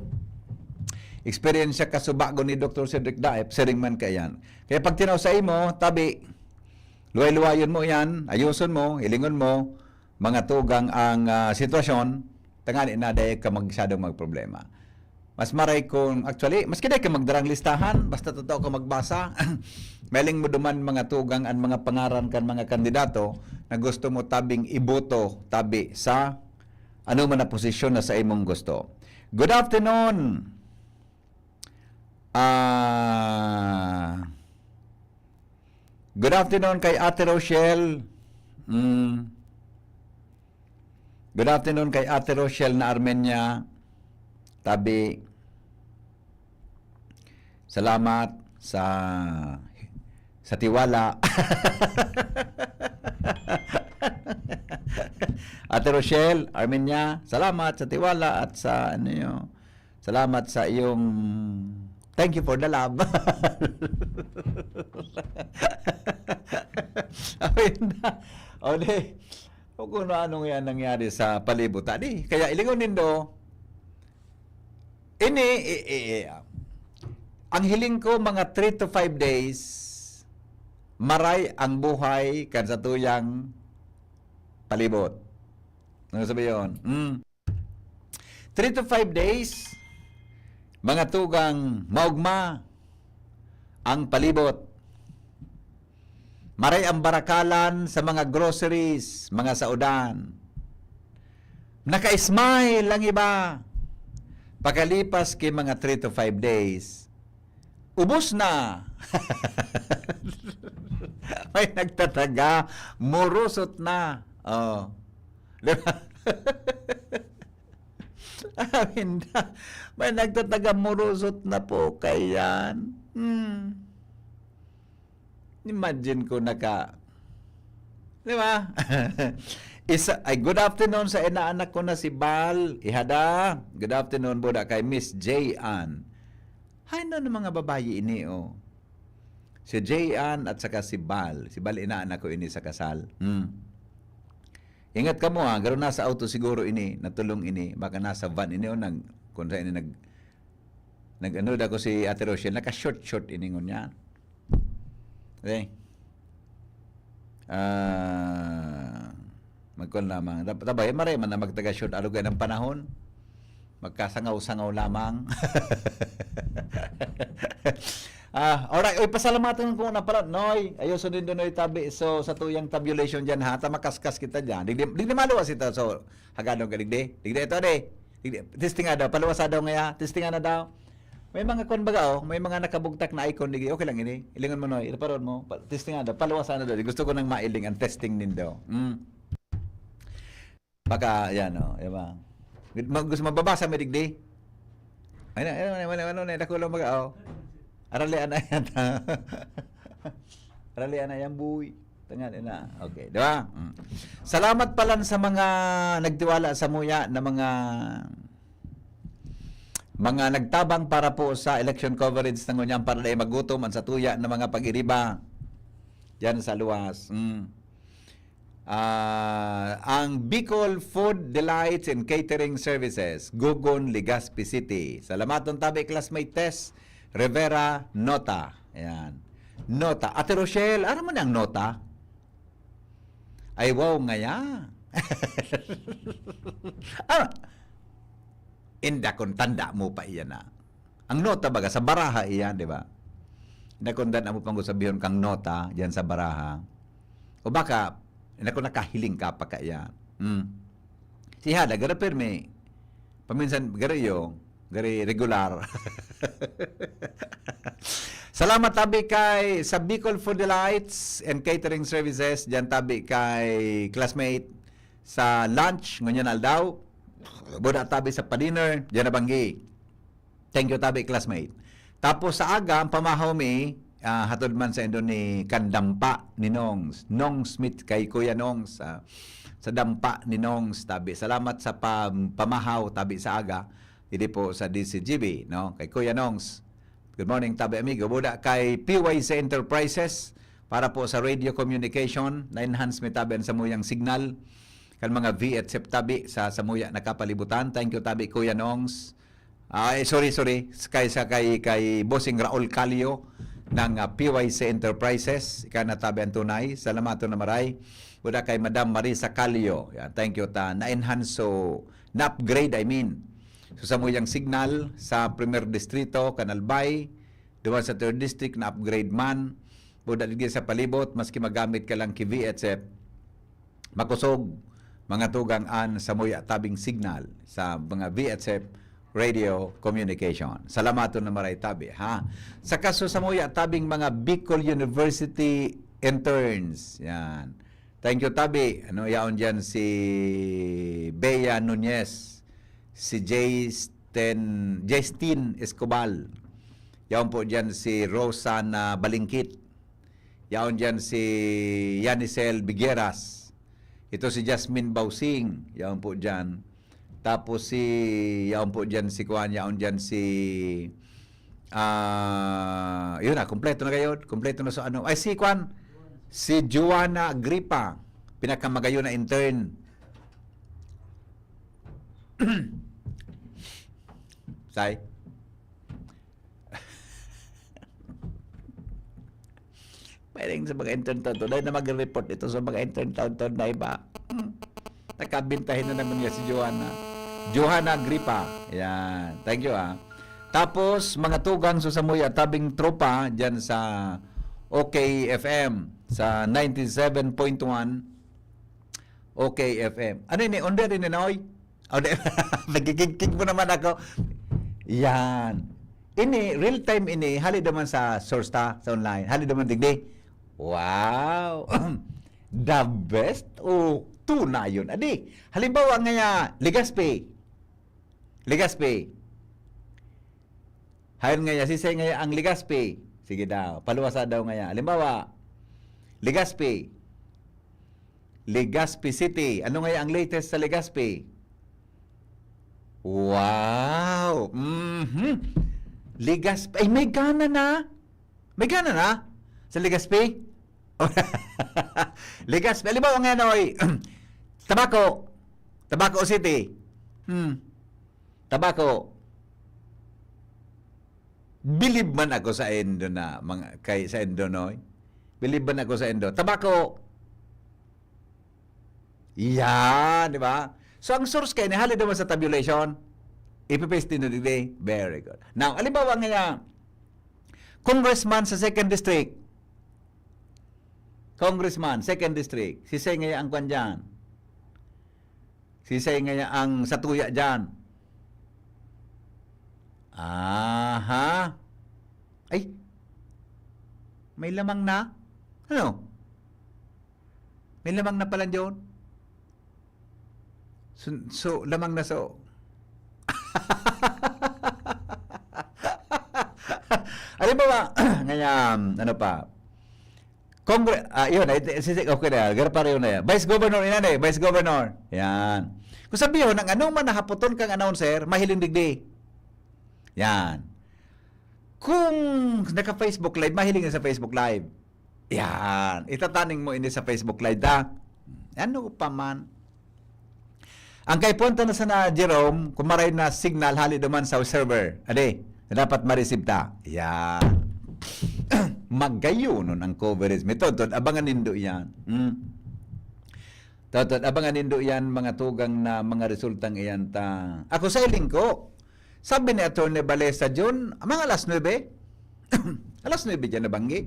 eksperyensya kasubago ni Doktor Cedric Daep, siring man kaiyan. Kaya pag tinaw sa imo, tabi, luway-luwayon mo yan, ayoson mo, hilingon mo, mga tugang ang, ah, sitwasyon, tangani na dai ka magsadong magproblema. Mas maray kung, actually, maski dai ka magdarang listahan, basta totoo ka magbasa, mahiling mo duman mga tugang an mga pangaran kan mga kandidato na gusto mo tabing iboto, tabi sa ano man na posisyon na sa imong gusto. Good afternoon. Ah, good afternoon kay Ate Rochelle. Mm. Good afternoon kay Ate Rochelle na Armenia. Tabi. Salamat sa, sa tiwala. Ate Rochelle, Armenia, salamat sa tiwala at sa, ano yun, salamat sa iyong, thank you for the love. Ayun na. O di, o kung ano yan nangyari sa palibot. Di, kaya ilingon nindo, ini, i, i, i, ang hiling ko, mga three to five days, maray ang buhay kan satuyang palibot. Ano sabi yun? Mm. Three to five days, mga tugang, maugma ang palibot. Maray ang barakalan sa mga groceries, mga saodan. Naka-smile ang iba. Pakalipas ki mga three to five days, ubos na. May nagtataga, morosot na. Oh. Di ba? Amin na. May nagtataga, morosot na po kaiyan. Hmm. Imagine ko naka, di ba? Isa, ay, good afternoon sa inaanak ko na si Bal. Ihada. Good afternoon, buda kay Miss J Ann. Hay na ng mga babayi ini, oh. Si J Ann at saka si Bal. Si Bal, inaanak ko ini sa kasal. Hmm. Ingat kamo, ha. Garo nasa auto siguro ini, natulong ini. Baka nasa van ini, o nag, kung sa ini nag, nag, ano, dako si Ate Rochelle, naka-short-short ini ngunyan. Okay. Ah, magkuan lamang. Dap-, tabay, maray man na magtaga-short, alugay ng panahon. Magkasangaw-sangaw lamang. Ah, alright. Uy, pasalamatan ko na pala, Noy. Ayoson nindo, Noy, tabi. So, sa tuyang tabulation dyan, ha? Ta makaskas kita dyan. Digdi, digdi maluwas ito. So, Hagadon ka, digdi. Digdi ito, ade. Digdi, testing nga daw. Paluwasa daw ngaya. Testing nga na daw. May mga kwan baga, oh, may mga nakabugtak na icon, digdi, okay lang ini. Ilingon mo, Noy, iparoon mo. Pa-, testing nga daw, paluwasan na daw. Gusto ko nang mailing ang testing nindo. Mm. Baka, yan, oh, di ba? Ma-, gusto mababasa mo, digdi? Ay na, ay na, ay na, ay na, ay na, dako lang baga, oh. Arali, ana, yan. Arali, ana, yan, boy. Tangan, ina. Okay, di ba? Mm. Salamat pala sa mga nagtiwala sa muya na mga mga nagtabang para po sa election coverage na ngunyan para dai magutom ang satuya na mga pag-iriba diyan sa luwas. Mm. Ah, ang Bicol Food Delights and Catering Services, Gogon, Legazpi City. Salamaton tabi, classmate Tess Rivera Nota. Ayan. Nota. Ate Rochelle, aram mo na ang nota? Ay, wow, ngaya. Ah, inda kung tanda mo pa iyan na. Ang nota baga, sa baraha iyan, di ba? Inda kung tanda mo pang sabihon kang nota, diyan sa baraha. O baka, inda kung nakahiling ka pa kaya. Hmm. Si Hada, garo permi. Paminsan, garo iyo, garo regular. Salamat tabi kay sa Bicol Food Delights and Catering Services. Diyan tabi kay classmate sa lunch, ngunyan aldaw. Buda tabi sa pa-dinner, diyan na banggi. Thank you tabi, classmate. Tapos sa aga, ang pamahaw mi, ah, hatod man sa indo ni Kandampa ni Nongs. Nongs Smith kay Kuya Nongs, ah, sa dampa ni Nongs tabi. Salamat sa pam-, pamahaw tabi sa aga. Didi po sa D C G B, no? Kay Kuya Nongs. Good morning, tabi amigo. Buda kay P Y C Enterprises para po sa radio communication. Na-enhance mi tabi ang samuyang signal. Kan mga V H F tabi sa samuya nakapalibutan. Thank you, tabi Kuya Nongs. Ay, sorry, sorry. Kay sa kay, kay Bossing Raul Calio ng, ah, P Y C Enterprises. Ika na tabi ang tunay. Salamaton na maray. Buda kay Madam Marisa Calio. Yan, thank you ta. Na-enhance, so, na-upgrade, I mean. So, samuyang signal sa Primer Distrito, Canalbay, duman sa Third District, na-upgrade man. Buda digdi sa palibot, maski magamit ka lang ki V H F, makosog, mga tugang an samuya tabing signal sa mga V H F radio communication. Salamaton na maray tabi, ha? Sa kaso samuya tabing mga Bicol University interns, yan. Thank you, tabi. Ano, yaon diyan si Bea Nunez, si Jasten, Justin Escobal. Yaon po diyan si Rosana Balingkit. Yaon diyan si Yanisel Bigueras. Ito si Jasmine Bausing. Yaon po diyan. Tapos si, yaon po diyan si kuan, yaon diyan si, ah, yun na, kompleto na kayo. Kompleto na sa ano. Ay, si kuan, si Joanna Agripa. Pinakamagayon na intern. Say? Pwedeng sa mga intern taon-taon. Dahil na mag-report ito sa mga intern taon-taon na iba. Hmm. Nakabintahin na naman niya si Joanna. Johanna Agripa. Yan. Thank you, ah. Tapos, mga tugang sa samuya, tabing tropa, dyan sa O K F M, sa ninety-seven point one O K F M. Ano ini? Under ini, Noy? O, di, nagkikigkig mo naman ako. Yan. Ini, real time ini, hali naman sa source ta, sa online. Hali naman digdi. Wow! The best o tunayon? Adi, halimbawa ngaya, Legazpi. Legazpi. Hayon ngaya, sisay ngaya ang Legazpi. Sige daw, paluwasa daw ngaya. Halimbawa, Legazpi. Legazpi City. Ano ngaya ang latest sa Legazpi? Wow! Mhm. Legazpi. Ay, may gana na. May gana na? Sa Legazpi? Legazpi. Halimbawa nga, Noy. Tabaco. Tabaco City. Hmm. Tabaco. Bilib man ako sa indo na, mga, kay, sa indo, Noy. Bilib man ako sa indo. Tabaco. Yan, di ba? So, ang source kayo, hali naman sa tabulation. Ipipaste nyo digdi. Very good. Now, halimbawa nga, congressman sa second district. Congressman, second district. Sisay ngaya ang kwan dyan? Sisay ngaya ang satuya dyan? Aha. Ay. May lamang na? Ano? May lamang na pala yun? So, so, lamang na so. Halimbawa, ngayon, ano pa? Congre-, ah, yun, eh, si, si, okay na yan. Pero pareho na yan. Vice Governor, inan eh, Vice Governor. Yan. Kung sabi yun, ang anong man nahapoton kang announcer, mahiling digdi. Yan. Kung naka-Facebook Live, mahiling na sa Facebook Live. Yan. Itataning mo ini sa Facebook Live, ta. Ano pa man? Ang kaipuhan ta na sana, Jerome, kung maray na signal, hali duman sa server. Ade, na dapat ma-receive ta. Yan. Magayonon ang coverage. May totoo, abangan nindo yan. Hmm. Totoo, abangan nindo yan, mga tugang na mga resultang iyan ta. Ako sa iling ko, sabi ni Attorney Balesa John, mga alas nuebe. Alas nuebe dyan nabanggi.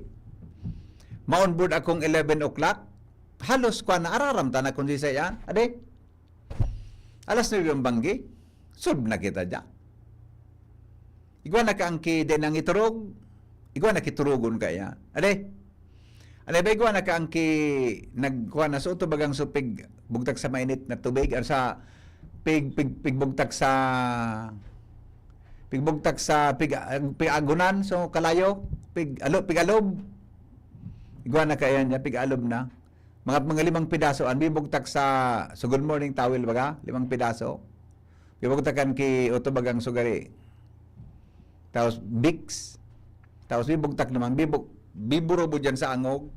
Ma-onboard akong eleven o'clock. Halos kwa na, araram ta na kung sisay yan. Ade? Alas nuebe ang banggi. Solve na kita dyan. Igwa na ka ang ki, di nang iturog. Igwa na kiturugon ka yan. Ade? Ano ba igwa na ka ang ki, nagkuha na sa uto bagang supig, bugtak sa mainit na tubig, ano sa pig, pig, pigbugtak sa, pigbugtak sa pig, pig-agunan, so kalayo, pig, alo, pig-alob. Igwa na ka yan dyan, pig-alob na. Mga, mga limang pidaso, ang bibugtak sa, so good morning towel baga, limang pidaso. Bibugtakan ki uto bagang sugari. Tapos Vicks. Tapos bibugtak naman, bibug-, biburubo dyan sa angog.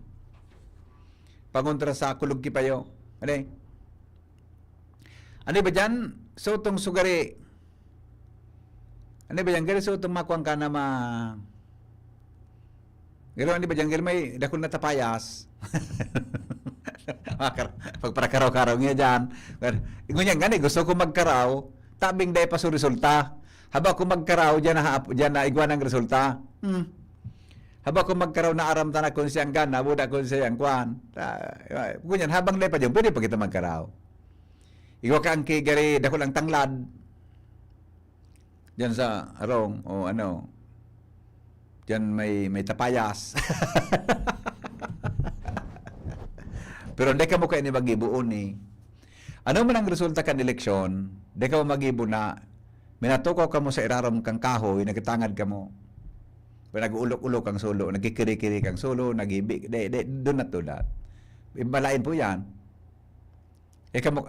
Pangontra sa kulog kipayo. Ano eh? Ano ba dyan? So, itong sugari. Ano ba dyan? Gari, so, itong makuha ka na ma-, garo, ano ba dyan? Gari, may dakul na tapayas. Makar-, pagparakaraw-karaw niya dyan. Ngunyan gani, gusto ko magkaraw, tabing dai pa so resulta. Haba ko magkaraw, dyan na, dyan na igwa ng resulta. Hmm. Haba ko magkaraw, naaram ta na kung siyang gana, buda kung siyang kwan. Ta-, ngunyan, habang dai pa dyan, pwede pa kita magkaraw. Igwa ka ang kigari, dakul ang tanglad. Diyan sa harong, o ano, diyan may, may tapayas. Pero hindi ka mo kaini magibo ni. Ano man ang resulta kan eleksyon, di ka mo magibo na minatukaw ka mo sa irarom kang kahoy, nagkatangad ka mo. Pero nag-uulok-ulok ang sulo, nagkikiri-kiri kang sulo, naghibi, de, de, do not do that. Ibalain po yan. Ikaw mo,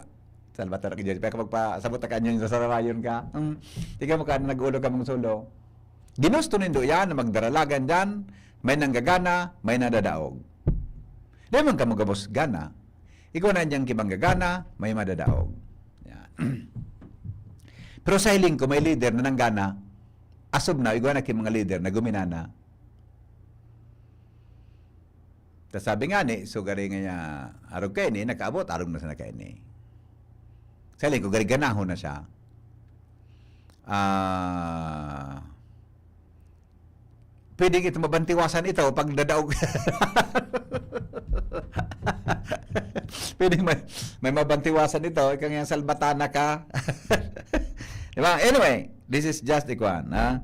salbatar ka dyan, pero kapag pasabot ka dyan, sa sarayon ka, hmm, ikaw mo ka, nag-ulo ka mong sulo. Ginusto nindo yan na magdaralagan dyan, may nanggagana, may nadadaog. Di man ka magabos gana. Ikaw na dyan kimanggagana, may madadaog. Yan. Pero sa hiling ko, may leader na nanggana, asob na, igwa na ki mga leader na guminana. Ta sabi nga ni, so gari nga niya, arog kaini, nakaabot, arog na sana kaini. Sa hiling ko, gari ganahon na siya. Ah, pwedeng ito mabantiwasan ito pag dadaog. Pwedeng may, may mabantiwasan ito, ikaw nga salbatana ka. Di ba? Anyway, this is just a kwan, ha?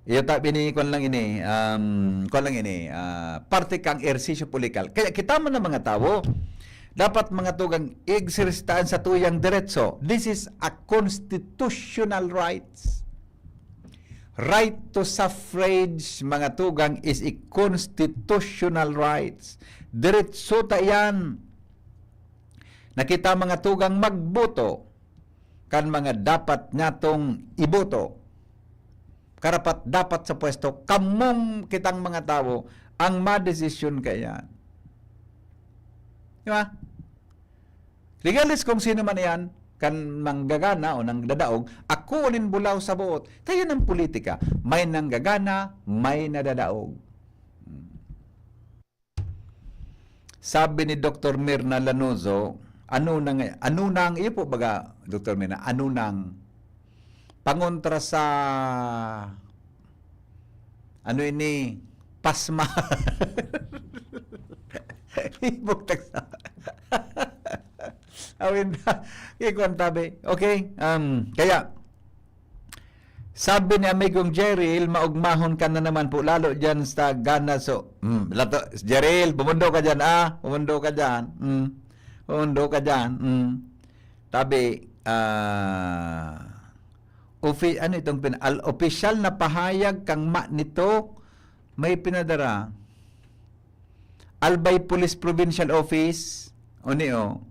Iyo ta, bini, kwan lang ini, um, kwan lang ini, ah, parte kang ehersisyo politikal. Kaya kita man ang mga tawo, dapat mga tugang, i-exercise ta an satuyang diretso. This is a constitutional rights. Right to suffrage, mga tugang, is a constitutional rights. Diretso ta iyan na kita, mga tugang, magboto kan mga dapat nyatong iboto. Karapat-dapat sa pwesto, kamong kitang mga tawo ang madesisyon kaiyan. Di ba? Regardless kung sino man iyan, kan manggagana o nagdadaog, ako nin bulaw sa boot. Kaya ng politika, may nanggagana, may nadadaog. Hmm. Sabi ni Doktor Mirna Lanuzo, ano na nga, ano nang, iyo po baga, Doktor Mirna, ano nang pangontra sa, ano ini, pasma? Ibugtak sa, awin na, ikuan tabi. Okay, um, kaya, Sabi ni amigong Jeril, maugmahon ka na naman po lalo dyan sa gana. So, mm, lato, Jeril, pumundo ka dyan, ah. Pumundo ka dyan. Mm. Pumundo ka dyan. Mm. Tabi, ah, ofi-, ano itong pin-, al-, opisyal na pahayag kang ma nito, may pinadara. Albay Police Provincial Office, o ni, o.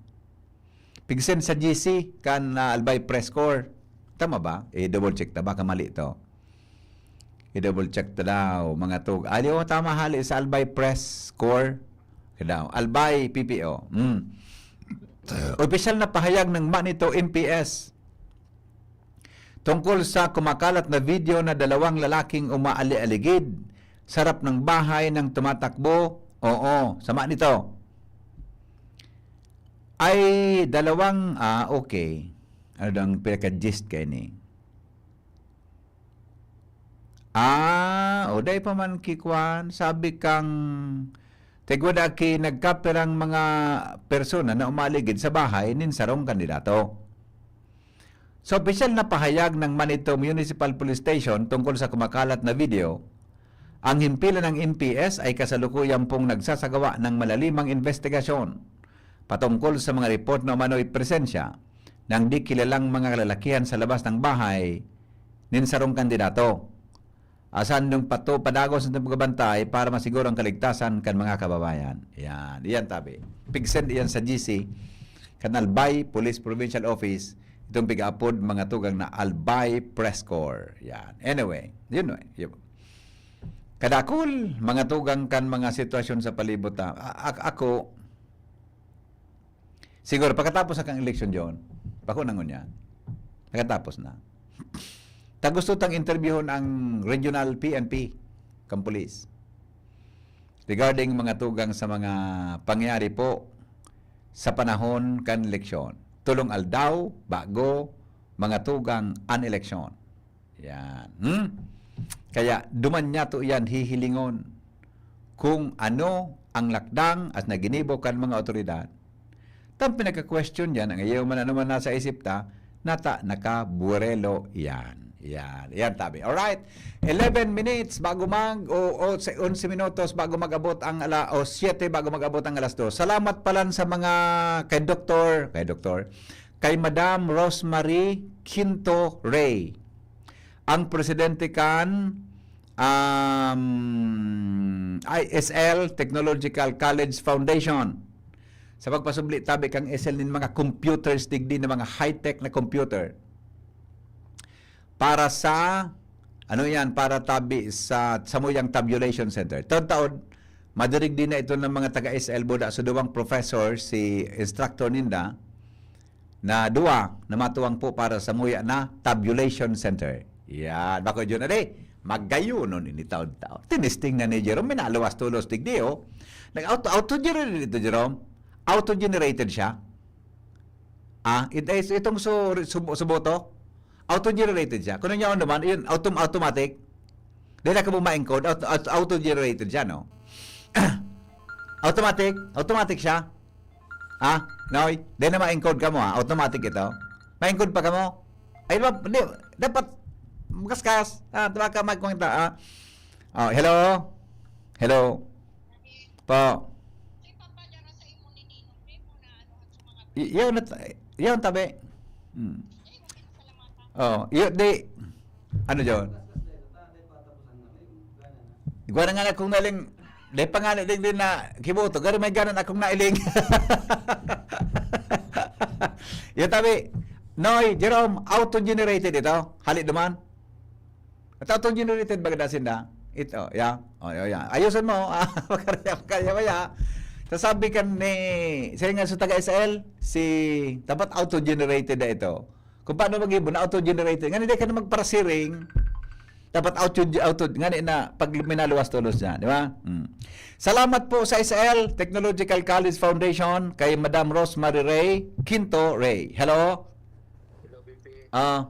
Pig-send sa G C kan, ah, Albay Press Corps. Tama ba? I-double check ta, baka mali to. I-double check ta daw, mga tug-, ali, oh, tama, hali sa Albay Press Corps. Kadaw, Albay P P O. Hmm. Opisyal na pahayag ng Manito M P S tungkol sa kumakalat na video na dalawang lalaking umaali-aligid sa harap ng bahay ng tumatakbo. Oo, sama nito. Ay, dalawang, ah, okay. Ano daw ang pinaka-gist kaini? Ah, o, dai pa man ki kwan, sabi kang tigwa da ki nagkapirang mga persona na umaligid sa bahay nin sarong kandidato. Sa opisyal na pahayag ng Manito Municipal Police Station tungkol sa kumakalat na video, ang himpilan ng M P S ay kasalukuyan pong nagsasagawa ng malalimang investigasyon patungkol sa mga report na umano'y presensya ng di kilalang mga kalalakihan sa labas ng bahay nin sarong kandidato. Asan yung pato, padagos ng pagbabantay para masiguro ang kaligtasan kan mga kababayan. Yan, iyan tabi. Pig-send iyan sa G C, kan Albay Police Provincial Office, itong pig-aapod mga tugang na Albay Press Corps. Yan. Anyway, yun, yun. Kadakul, mga tugang kan mga sitwasyon sa palibot. Ah, a-, ako, siguro, pagkatapos na kang eleksyon, John, bako na ngunyan. Pagkatapos na. Ta gusto tang interviewon ang regional P N P, kang pulis. Regarding mga tugang sa mga pangyayari po sa panahon kan eleksyon. Tulong aldaw, bago, mga tugang an eleksyon. Yan. Hmm? Kaya duman niya to iyan hihilingon kung ano ang lakdang as na ginibo kan mga otoridad. Tang pinagka-question diyan, ang iyo man ano man nasa isip ta, nata nakabuerelo iyan. Yan. Yan, tabi. Alright. Eleven minutes bago mag, o, o, sa onse minutos bago mag-abot ang ala-, o, siyete bago mag-abot ang alas dos. Salamat palan sa mga kay Doktor, kay Doktor, kay Madam Rosemary Quinto Rey, ang presidente kan, um, I S L Technological College Foundation. Sa pagpasubli tabi kang S L nin mga computers digdi na mga high-tech na computer para sa, ano yan, para tabi sa samuyang tabulation center. Taod-taod, madirigdi na ito ng mga taga S L Buda. So, duwang professor, si instructor ninda, na duwa na matuwang po para sa muya na tabulation center. Yan. Bako yun na di, magayunon ini taon-taon. Tinisting na ni Jerome, minaluwas tulos digdi, oh. Nag-auto, auto-generated ito, Jerome. Auto-generated siya. Ah, it, it, itong su, su, suboto, auto-generated siya. Kung ano niya naman, yun, autom-, automatic. Dahil ako mo ma-encode, auto, auto, auto-generated siya, no? Automatic, automatic siya. Ha? Noy, di na ma-encode ka mo, ha? Automatic ito. Ma-encode pa ka mo? Ay, di ba, di, dapat, makaskas. Ah, diba ka, mag-, ah. Oh, hello? Hello? Po. Y-, yun, at, yun, tabi. Hmm. Oh, yun, di, ano, John? Igwa na nga na kung naling, dahil pa nga na din, din na kiboto, garo may ganan akong nailing. Yun, tabi, Noy, Jerome, auto-generated ito. Hali duman. At auto-generated ba gadasin na? Ito, yeah. Oh, yeah, yeah. Ayusan mo, ah, makarya, makarya ba ya? Sasabi ka ni, siya nga sa taga S L, si, dapat auto-generated na ito. Kung paano mag-ibon, auto-generated. Nga, hindi ka na magparasiring. Dapat auto, auto, nga na, pag minaluwas tulos niya, di ba? Hmm. Salamat po sa S L Technological College Foundation, kay Madam Rosemary Ray Quinto Ray. Hello? Hello, B P. Ah.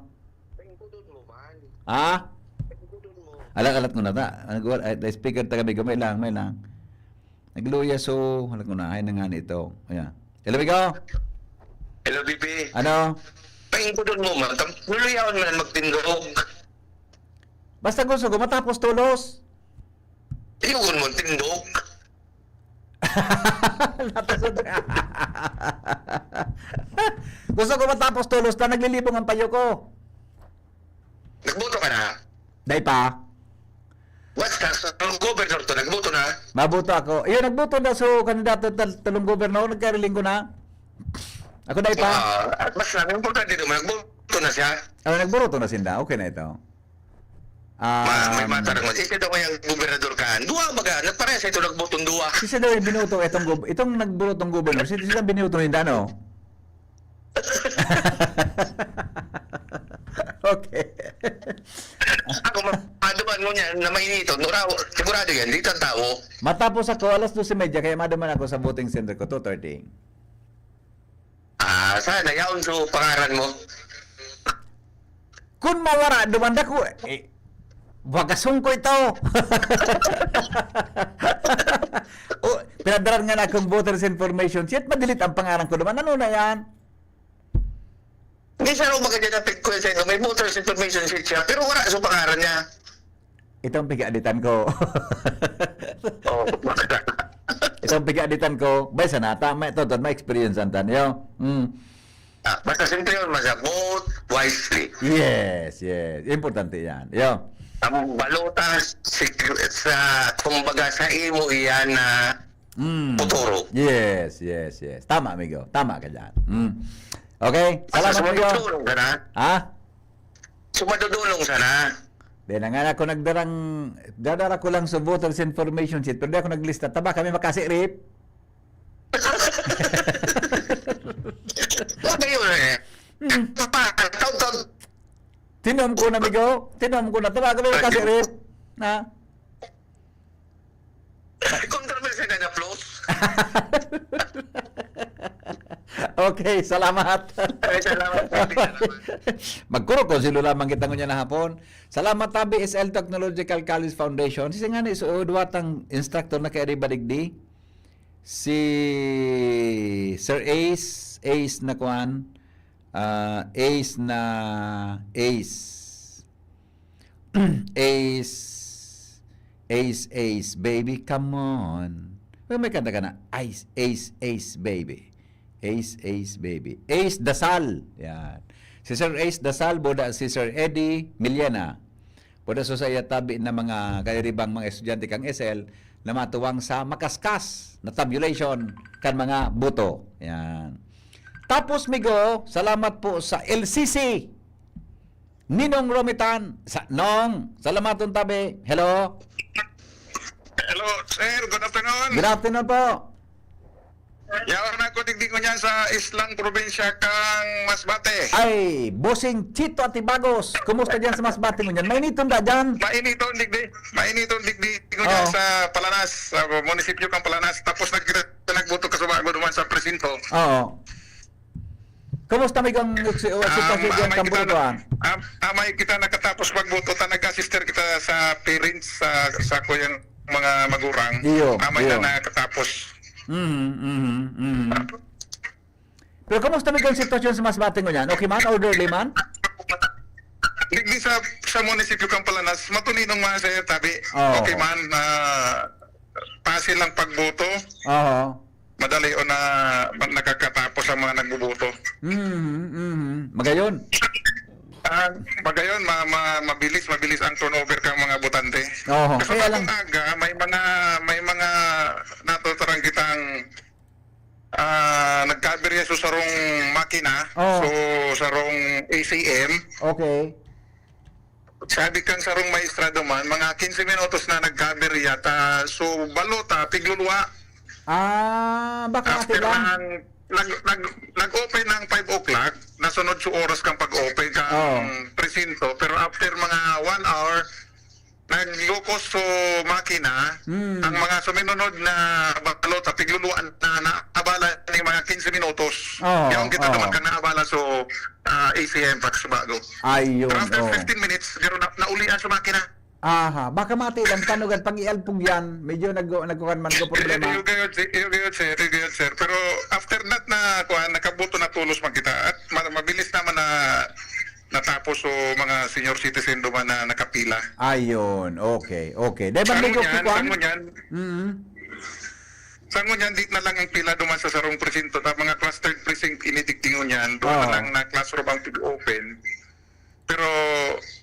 Pengkudon mo man. Ah? Pengkudon mo. Alat-alat ko na ta. Ano ko, ay, speaker ta kami, gamay lang, may lang. Nagluya, so, alat ko na, ay, nangani ito. Ayan. Hello, Bigo? Hello, B P. Ano? Pengkudon mo man. Tam-, nuluyaon man ang magtindog. Basta gusto ko matapos tolos. Tiyogon mo, tindog. Natasod. Gusto ko matapos tolos na naglilibong ang payo ko. Nagboto ka na? Dai pa. Basta, sa governor to, nagboto na? Maboto ako. Iyo, nagboto na so kandidato tal-, talong governor, nagkariling ko na. Ako dai pa. Ah, at basta, ang importante naman, nagboto na siya. Oh, nagboto na sinda. Okay na ito. Ma-, may Um, matarang mo. Isa daw kayang gobernador ka. Dua, baga, nagparehas ito, nagbotong dua. Isa daw yung binuto, itong gob-, itong nagboto ng governor. Sino, sino ang binuto ninda, no? Okay. Ako, ma-, maduman mo niya na mainito. Nuraw, sigurado yan, dito ang tao. Matapos ako, alas dose medya, kaya maduman ako sa voting center ko, two thirty. Ah, sana yaon so pangaran mo. Kun mawara duman dako, eh, bagasong ko ito. O, pinadaran nga na akong voters information sheet, madilit ang pangaran ko duman. Ano na yan? Di siya raw maganda na pigkuya sa inyo. May voters information sheet siya, pero wala sa pangaran niya. Itong pigaditan ko. Oh, itong pigaditan ko, bay, sana, tama ito, ito, may experience ang tan, yo. Mm. Ah, basta siyempre yun, masa, vote wisely. Yes, yes. Importante yan. Yo. Ang balota, sik-, sa, kumbaga, sa imo iyan na Mm. futuro. Yes, yes, yes. Tama, amigo. Tama ka dyan. Mm. Okay? Basta Salamat, amigo. Sumadudulong ka na. Ha? Sumadudulong sana. Di na nga ako nagdarang, dadara ko lang sa voters information sheet, pero di ako naglista. Taba kami makasirip. Ano yun eh? Mm. Pa, taon-taon. Tinom ko na, amigo. Tinom ko na. Taba kami makasirip. Na? Controversy na na, plus. Okay, salamat. Ay, salamat, Papi, salamat. Magkuro-konsilo lamang kita ngunyan na hapon. Salamat, tabi, S L Technological College Foundation. Sisi nga ni, so, duwa tang instructor na kay Arriba Digdi. Si Sir Ace, Ace na kwan, ah, Ace na, Ace. Ace, Ace, Ace, baby, come on. May, may kanta ka na, Ace, Ace, Ace, baby. Ace, Ace, baby. Ace Dasal. Yan. Si Sir Ace Dasal, boda si Sir Eddie Miliana. Boda so sa iya tabi na mga kairibang mga estudyante kang S L na matuwang sa makaskas na tabulation kan mga buto. Yan. Tapos, migo, salamat po sa L C C. Ninong Romitan, sa, Nong, salamaton tabi. Hello? Hello, sir. Good afternoon. Good afternoon po. Yaon ako digdi ko niyan sa Islang, probinsya kang Masbate. Ay, Bossing Chito Atibagos, kumusta diyan sa Masbate ngunyan? Mainiton da diyan? Mainiton digdi. Mainiton digdi ko niyan Oo. sa Palanas, sa munisipyo kang Palanas. Tapos nag-, nagboto ka sa bago naman sa presinto. Oo. Kumusta, migo, ang si-, ang Um, sitwasyon diyan amay kan kita na, butuan? am-, amay kita nakatapos magboto, ta nag-assister kita sa parents, sa, sa kuyang mga magurang. Iyo, Amay iyo. na nakatapos. Mhm, mhm, mhm. Pero kumusta, migo, ang sitwasyon sa Masbate ngunyan? Okay man? Orderly man? Digdi sa, sa munisipyo kang Palanas, matulinong man sa tabi. Oo. Okay man, ah, pasil lang pagboto. Oo. Madali o na, ma-, nakakatapos ang mga nagboboto. Mhm, mhm. Magayon. Ah, magayon, ma-, ma-, mabilis, mabilis ang turnover kang mga botante. Oho, Kaso kaya lang. Katong aga, may mga, may mga natuturan kitang, ah, nagkaaberya sa sarong makina, Oo. so sarong A C M. Okay. Sabi kan sarong maestrado man, mga quince minutos na nagkaaberya ta, so balota, pigluluwa. Ah, baka After ate lang. ng, nag-, nag-, nag-open ng five o'clock, nasunod sa oras kang pag-open kang Oo. presinto, pero after mga one hour, naglukos so makina, Mm. ang mga suminunod na balota, pigluluwaan na naabala ni mga quince minutos. Oo, Yung kita oo. naman kang naabala so, ah, A C M Pax Bago. Ayun, Pero after oo. fifteen minutes, garo na, naulian sa makina. Aha, baka mati lang, tanugan, pang ialpog yan, medyo nag-, nagkukan man ko problema. Iyo gayon, sir. Iyo gayon, sir. Iyo gayon, sir. Pero after that na, kuwan, nakaboto na tolos man kita. At ma-, mabilis naman na natapos. Tapos, so, mga senior citizen duman na nakapila. Ayun, okay, okay. Dahil Sa man medyo ngunyan, sa kikwan? ngunyan, Mm. sa ngunyan, di na lang ang pila duman sa sarong presinto. Na mga clustered precinct, inidigdi ngunyan, doon Oo. na lang na classroom ang pig-open. Pero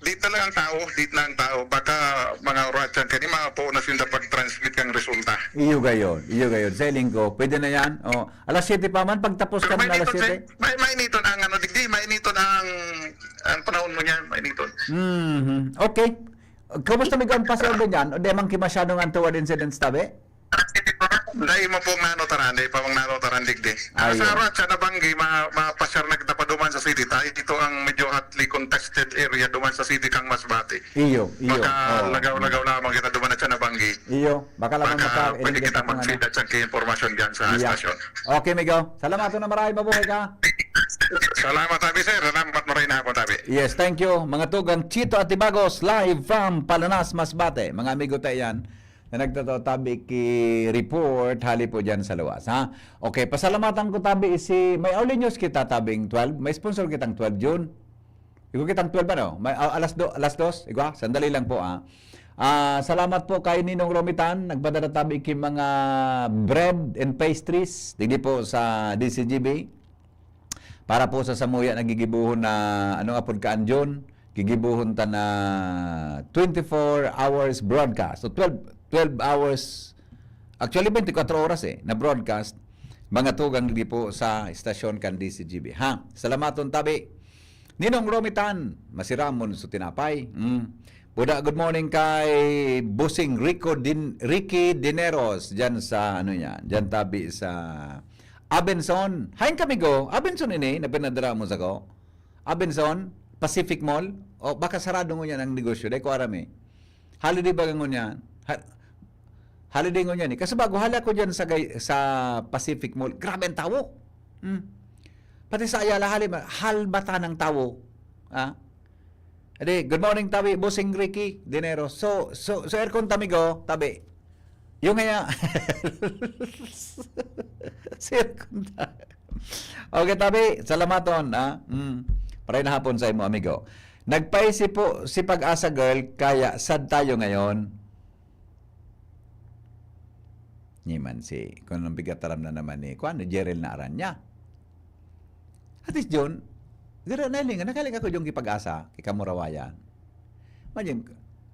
di na lang ang tao, di na ang tao. Baka mga oratyan kani, mapo na sinda pag-transmit kang resulta. Iyo gayon, iyo gayon. Sa linggo, pwede na yan. Oh, alas siyete pa man, pagtapos Pero ka na alas mainiton, siyete. sir. May, mainiton ang ano, digdi, mainiton ang, ang panahon mo niyan, mainiton. Mhm. Okay. Kumusta mi ang pasyon din yan? O di man ki masyadong untoward incidents tabi? Dai mo pong nanotaran, dai pa mong nanotaran digdi. Ah, Ayun. sa Arat, sa Nabanggi, ma, mapasyar na kita pa duman sa city. Tayo, ito ang medyo hotly contested area duman sa city kang Masbate. Iyo, iyo. Baka Oo. lagaw-lagaw lamang kita duman at sa Nabanggi. Iyo, baka lamang Baka maka- pwede iligtas kita ako, ano. mag-feed at sa informasyon dyan sa Yeah. estasyon. Okay, Migo. Salamat na maray. Mabuhay ka. Salamat, Tabi, sir. Salamat, maray na hapon, Tabi. Yes, thank you. Mga tugang Chito Atibagos, live from Palanas, Masbate. Mga amigo tayo yan na nagtatabi ki report hali po dyan sa luwas, ha? Okay, pasalamatan ko tabi si, may Auli News kita tabing twelve, may sponsor kitang twelve June. Igo kitang twelve ano? May, ah, alas do, alas dos, igwa? Sandali lang po, ah. Ah, salamat po kay Ninong Romitan, nagpadala tabi ki mga bread and pastries, digdi po sa D C G B. Para po sa samuya na gigibohon na, ano nga pod kaan, John? Gigibohon ta na twenty-four hours broadcast. So, twelve, twelve hours, actually, twenty-four oras eh, na broadcast, mga tugang digdi po sa estasyon kan D C G B. Ha? Salamaton tabi. Ninong Romitan, masiramon so tinapay. Mm. Buda, good morning kay Bossing Rico Din, Ricky Dineros, dyan sa, ano yan, dyan tabi sa Abenson. Hain kami go, Abenson ini, na pinadala mo sa ko. Abenson, Pacific Mall. O, baka sarado ngunyan ang negosyo, dai ko aram eh. Holiday ba ngunyan? Ha, holiday ngunyan eh. Kasi bago hala ko dyan sa, gay- sa Pacific Mall, grabe ang tawo. Hmm. Pati sa Ayala, hali, halbatan ng tawo. Ah? Adi, good morning, tabi, Bossing Ricky Dinero. So, so, so aircon, tamigo, tabi. Yung nga, si aircon ta. Okay, tabi, salamaton, ah. Mm. Paray na hapon sa imo, amigo. Nagpaisip po si Pag-asa Girl, kaya sad tayo ngayon. Ni man si, kung anong bigat aram na naman ni, kuan, ni Jerel na aran niya. At least, John, dira na hiling, nakahiling ako yung kipag-asa, kay Kamurawayan. Imagine,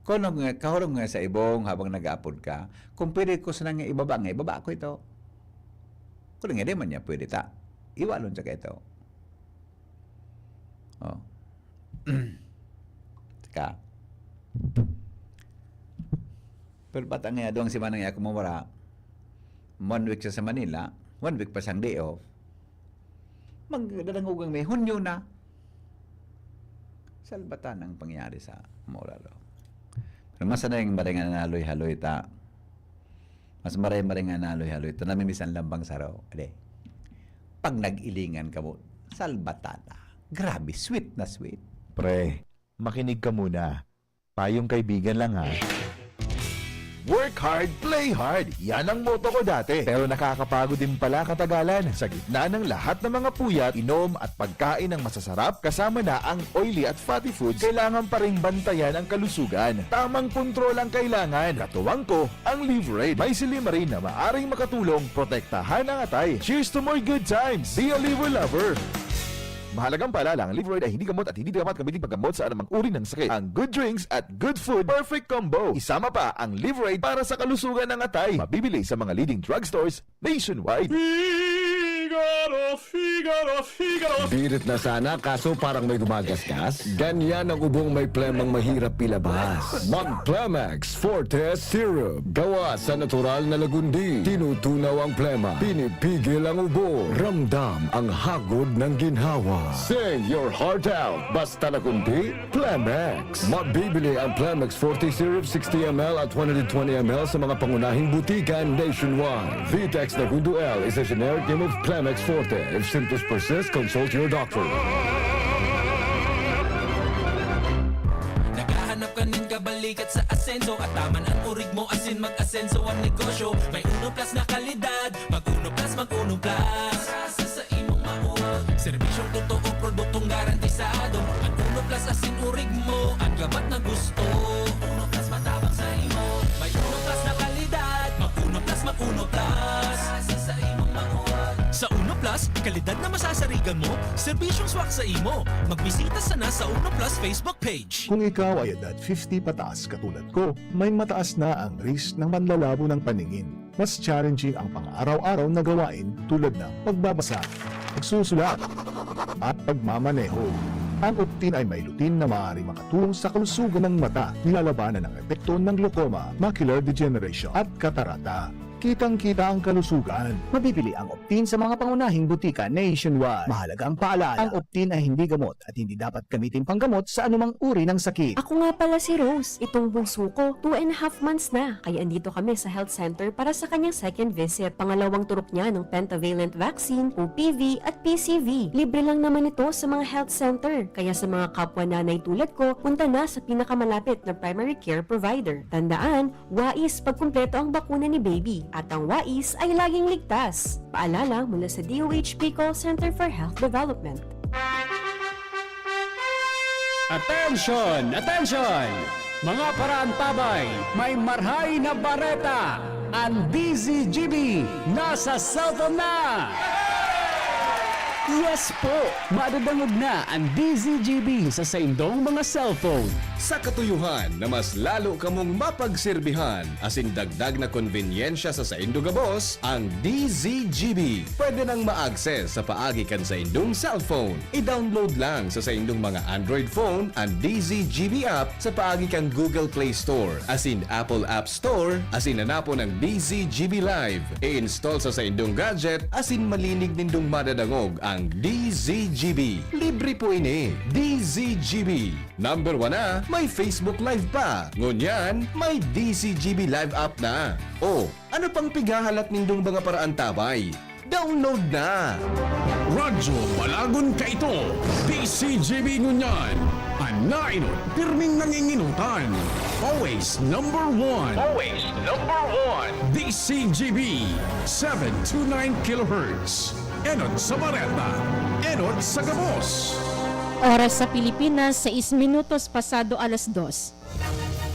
kung nga, kahurong nga sa ibong habang nag-aapod ka, kung pwede ko sana nga ibaba nga, ibaba ko ito. Kung nga di man niya pwede ta, iwalon sa ito. Oh. Teka. Pero bata nga, doon si Manang Yaku mawara, one week siya sa Manila, one week pa siyang day off. Magdadangugang may Hunyo na. Salbatan ang pangyayari sa Moralo. Pero mas na yung maring analoy-haloy ta. Mas maray-maray nga analoy-haloy ta. Namimisan lambang saro. Ade. Pag nag-ilingan ka mo, salbatan na. Grabe, sweet na sweet. Pre, makinig ka muna. Payong kaibigan lang ha. Work hard, play hard. Yan ang motto ko dati. Pero nakakapagod din pala katagalan. Sa gitna ng lahat ng mga puyat, inom at pagkain ng masasarap, kasama na ang oily at fatty foods, kailangan pa ring bantayan ang kalusugan. Tamang kontrol ang kailangan. Katuwang ko, ang Livraid. May silymarin na maaring makatulong protektahan ang atay. Cheers to more good times! Be a Liver Lover! Mahalagang paalala, ang Livraid ay hindi gamot at hindi dapat gamitin paggamot sa anumang uri ng sakit. Ang good drinks at good food, perfect combo. Isama pa ang Livraid para sa kalusugan ng atay. Mabibili sa mga leading drugstores nationwide. Figaro, Figaro, Figaro! Birit na sana, kaso parang may gumagasgas. Ganyan ang ubong may plemang mahirap ilabas. Mag Plemex Forte Syrup. Gawa sa natural na lagundi. Tinutunaw ang plema. Pinipigil ang ubo. Ramdam ang hagod ng ginhawa. Sing your heart out. Basta lagundi, Plemex. Mabibili ang Plemex Forte Syrup sixty M L at one hundred twenty M L sa mga pangunahing butika nationwide. Vitex Nagundo L is a generic name of Plemex Forte. If symptoms persist, consult your doctor. Naghahanap ka nin kabalikat sa asenso, at taman ang urig mo asin mag-asenso ang negosyo. May Uno Plus na kalidad, mag Uno Plus, mag Uno Plus. Sa, sa imong maurag, serbisyong totoo, produktong garantisado. Ang Uno Plus asin Kalidad na masasarigan mo, serbisyong swak sa imo. Magbisita sana sa Uno Plus Facebook page. Kung ikaw ay edad fifty pataas katulad ko, may mataas na ang risk ng manlalabo ng paningin. Mas challenging ang pang-araw-araw na gawain tulad ng pagbabasa, pagsusulat, at pagmamaneho. Ang Optin ay may lutein na maaaring makatulong sa kalusugan ng mata, nilalabanan ang epekto ng glaucoma, macular degeneration, at katarata. Kitang-kita ang kalusugan. Mabibili ang Optin sa mga pangunahing butika nationwide. Mahalaga ang paalala, ang Optin ay hindi gamot at hindi dapat gamitin panggamot sa anumang uri ng sakit. Ako nga pala si Rose. Itong bunso ko, two and a half months na. Kaya andito kami sa health center para sa kanyang second visit. Pangalawang turok niya ng pentavalent vaccine, O P V at P C V. Libre lang naman ito sa mga health center. Kaya sa mga kapwa nanay tulad ko, punta na sa pinakamalapit na primary care provider. Tandaan, wais pag kumpleto ang bakuna ni baby. At ang wais ay laging ligtas. Paalala mula sa D O H P Call Center for Health Development. Attention! Attention! Mga paraantabay, may marhay na bareta! Ang D Z G B nasa cellphone na! Yes po! Madadangog na ang D Z G B sa saindong mga cellphone. Sa katuyohan na mas lalo kamong mapagserbihan asin dagdag na konbenyensya sa saindo gabos, ang D Z G B pwede nang ma-access sa paagi kan saindong cellphone. I-download lang sa saindong mga Android phone an D Z G B app sa paagi kan Google Play Store asin Apple App Store asin hanapon ang D Z G B Live. I-install sa saindong gadget asin malinig nindong madadangog ang D Z G B. Libre po ini. D Z G B. Number one na, may Facebook Live pa. Ngunyan, may D Z G B Live app na. O, ano pang pighahalat nindong mga paraantabay? Download na! Radyo Balagon kaito, D Z G B ngunyan. An naenot, pirming nangingenotan. Always number one. Always number one. D Z G B, seven two nine kilohertz. Enot sa bareta, enot sa gabos. Oras sa Pilipinas, sais minutos pasado alas dos.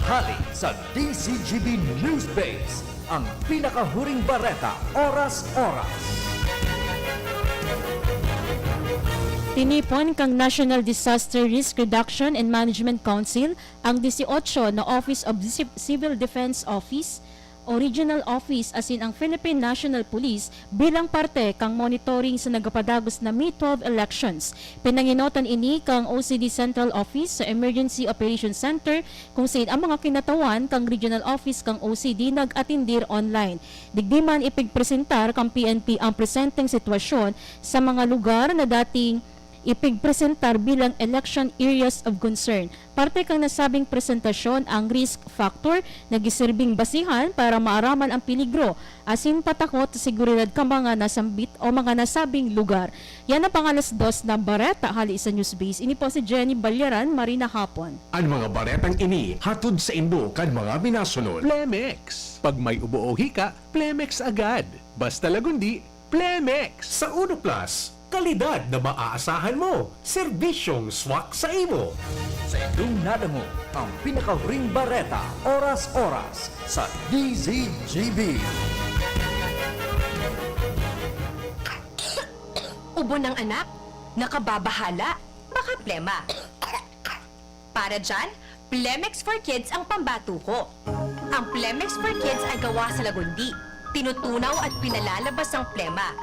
Hali sa D Z G B News Base, ang pinakahuring bareta, oras-oras. Tinipon kan National Disaster Risk Reduction and Management Council ang dieciocho na Office of Ci-, Civil Defense Office o Regional Office asin ang Philippine National Police bilang parte kan monitoring sa nagapadagos na May twelve elections. Pinangenotan ini kan O C D Central Office sa Emergency Operations Center, kung sain ang mga kinatawan kan Regional Office kan O C D nag-atendir online. Digdi man ipigpresentar kan P N P ang presenteng sitwasyon sa mga lugar na dating ipigpresentar bilang election areas of concern. Parte kan nasabing presentasyon ang risk factor na giserbing basihan para maaraman ang peligro asin patakot sa seguridad kan mga nasambit o mga nasabing lugar. Yan ang pang-alas dos na bareta hali sa News Base. Ini po si Jenny Balyaran, Marina Hapon. Ang mga baretang ini hatod saindo kan mga minasunod. Plemex. Pag may ubo o hika, Plemex agad. Basta Lagundi, Plemex. Sa Uno Plus, kalidad na maaasahan mo, serbisyong swak sa imo. Saindong nadangog ang pinakahuring bareta, oras-oras, sa D Z G B. Ubo ng anak? Nakababahala? Baka plema? Para dyan, Plemex for Kids ang pambato ko. Ang Plemex for Kids ay gawa sa Lagundi. Tinutunaw at pinalalabas ang plema.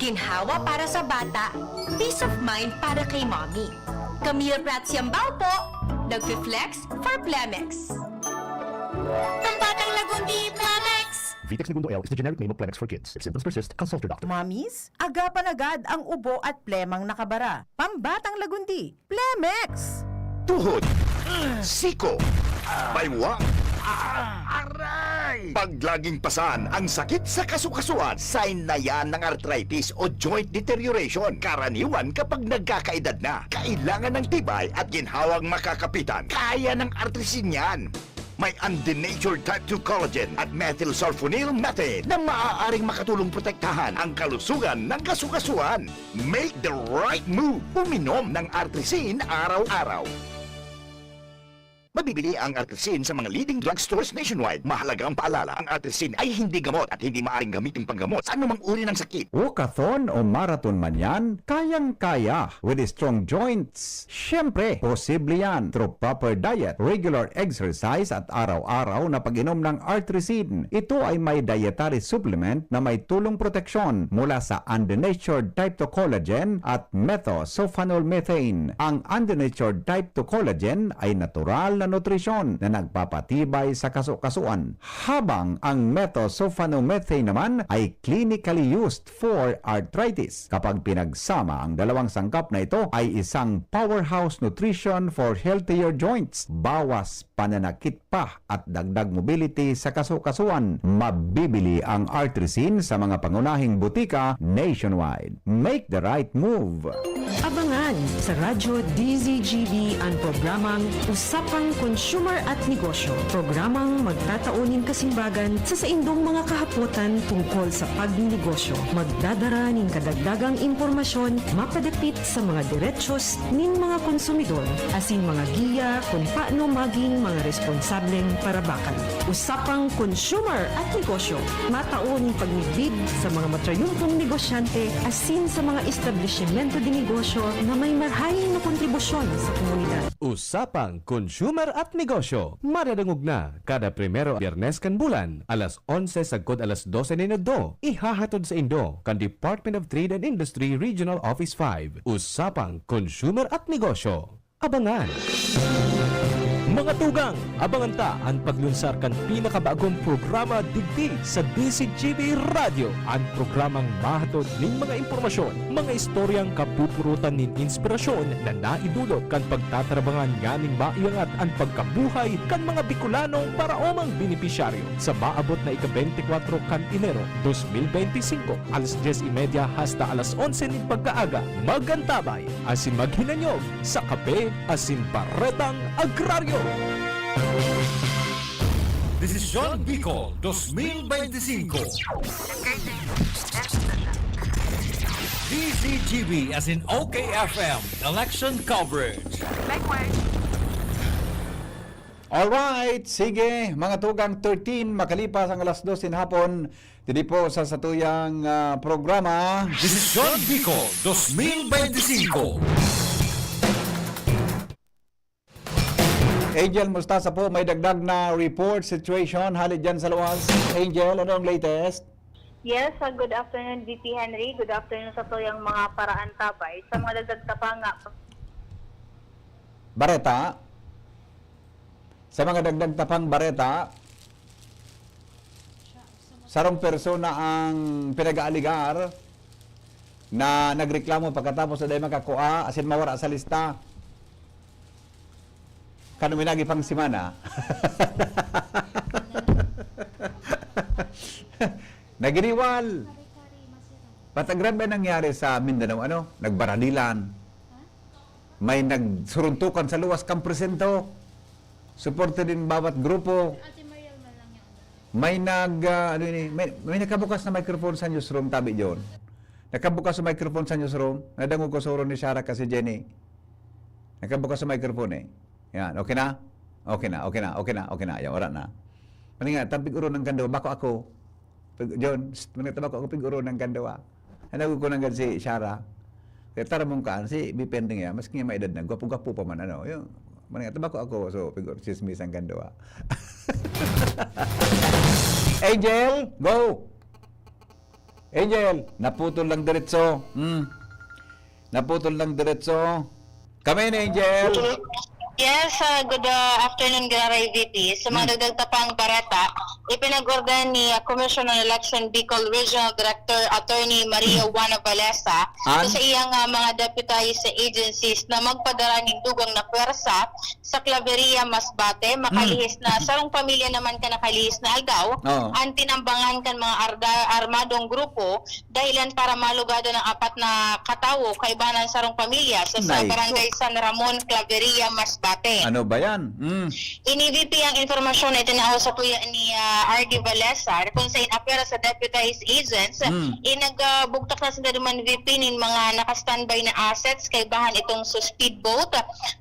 Ginhawa para sa bata, peace of mind para kay mommy. Camille Prats Yambao po, nagfi-flex for Plemex. Pambatang Lagundi, Plemex! Vitex Negundo L is the generic name of Plemex for Kids. If symptoms persist, consult your doctor. Mommies, agapan agad ang ubo at plemang nakabara. Pambatang Lagundi, Plemex! Tuhod, siko, baywang, aray! Pag laging pasan ang sakit sa kasukasuan, sign na yan ng arthritis o joint deterioration. Karaniwan kapag nagkakaedad na, kailangan ng tibay at ginhawang makakapitan. Kaya ng Artrisin yan. May undenatured type two collagen at methylsulfonyl methane na maaaring makatulong protektahan ang kalusugan ng kasukasuan. Make the right move. Uminom ng Artrisin araw-araw. Mabibili ang Artrisin sa mga leading drugstores nationwide. Mahalagang paalala, ang Artrisin ay hindi gamot at hindi maaaring gamitin panggamot sa anumang uri ng sakit. Walkathon o marathon man yan, kayang-kaya with strong joints. Siyempre, posible yan through proper diet, regular exercise at araw-araw na pag-inom ng Artrisin. Ito ay may dietary supplement na may tulong proteksyon mula sa undenatured type two collagen at methosulfonol methane. Ang undenatured type two collagen ay natural na nutrisyon na nagpapatibay sa kaso-kasuan, habang ang methosulfonomethane naman ay clinically used for arthritis. Kapag pinagsama, ang dalawang sangkap na ito ay isang powerhouse nutrition for healthier joints, bawas pananakit pa at dagdag mobility sa kaso-kasuan. Mabibili ang Artrisin sa mga pangunahing butika nationwide. Make the right move! Abangan sa Radyo D Z G B ang programang Usapang Consumer at Negosyo. Programang magtatao nin kasimbagan sa saindong mga kahapotan tungkol sa pagnenegosyo. Magdadara nin kadagdagang impormasyon mapadapit sa mga derechos nin mga konsumidor, asin mga giya kun paano maging mga responsableng parabakan. Usapang Consumer at Negosyo. Matao nin pagmidbid sa mga matrayumpong negosyante asin sa mga establisimento de negosyo na may marahay na kontribusyon sa komunidad. Usapang Consumer at Negosyo. Madadangog na kada primero Biyernes kan bulan, alas onse sagkod alas dose nin adto. Ihahatod saindo kan Department of Trade and Industry Regional Office five. Usapang Consumer at Negosyo. Abangan! Mga tugang, abangan ta an paglunsar kan pinakabagong programa digdi sa D Z G B Radyo. An programang mahatod nin mga impormasyon, mga istoryang kapupurutan nin inspirasyon na naidulot kan pagtatarabangan nganing maiangat an pagkabuhay kan mga Bicolanong paraomang benepisyaryo. Sa maabot na ika-beintikwatro kan Enero, dos mil beintisinko, alas dyes y media hasta alas onse nin pagkaaga, mag-antabay asin maghinanyog sa Kape asin Baretang Agraryo. Desisyon Bicol dos mil beintisinko. D Z G B asin O K F M Election Coverage. Alright, sige, mga tugang, thirteen, makalipas ang alas dos nin hapon, didi po sa satuyang, ah, programa. Desisyon Bicol dos mil beintisinko. Angel Mostaza po, may dagdag na report situation hali dyan sa luwas. Angel, ano ang latest? Yes, ah, good afternoon, V P Henry. Good afternoon sa tuyang mga paraantabay. Sa mga dagdag tapang nga. Bareta? Sa mga dagdag tapang bareta, sarong persona ang pinag-aaligar na nagreklamo pagkatapos na dahil makakua, asin mawara sa lista. Kan minagi pang semana. Nagiriwal. Patagram ba nangyari sa Mindanao? Ano? Nagbaralilan. May nagsuruntukan sa luwas kan presinto. Suporta din bawat grupo. May nag, ah, ano ini, may, may nakabukas na microphone sa newsroom, tabi John. Nakabukas sa microphone sa newsroom, nadangog ko sa uron ni Shara kasi Jenny. Nakabukas sa microphone eh. Yan, okay na? Okay na, okay na, okay na, okay na. Yan, wala na. Mali nga, tampig uron ang kando, bako ako. Pig-, John, psst, mali nga, tabako ako, pig-uron ang kando ah. Ano ko nang si Shara? Kaya tara mong kaan, si B P N niya, maski nga may edad na, gwapo-gwapo pa man, ano, yung, mali nga, tabako ako, so, pig-, chismis ang kando ah. Angel, go! Angel, naputol lang diretso. Hmm. Naputol lang diretso. Kami ni Angel. Yes, ah, good, ah, afternoon, Ginaray V P. Sa mga Hmm. dagdag ta pang bareta, ipinag-order ni, ah, Commissioner on Election Bicol Regional Director Attorney Maria Juana Valesa An? sa iyang, ah, mga deputized agencies na magpadara nin dugang na pwersa sa Claveria, Masbate, makalihis na sarong pamilya naman kan nakalihis na aldaw, Oo. an tinambangan kan mga arda-, armadong grupo, dahilan para malugadan ang apat na katawo, kaibanan sarong pamilya sa, sa Nay, Barangay so San Ramon, Claveria, Masbate. Ano ba yan? Mm. Ini V P ang impormasyon na itinahaw sa tuya ni, ah, R D Valesa, kung sa inapera sa deputized agents, Mm. in nagbugtak na sinda duman V P nin mga naka-standby na assets, kaibahan itong sa speedboat,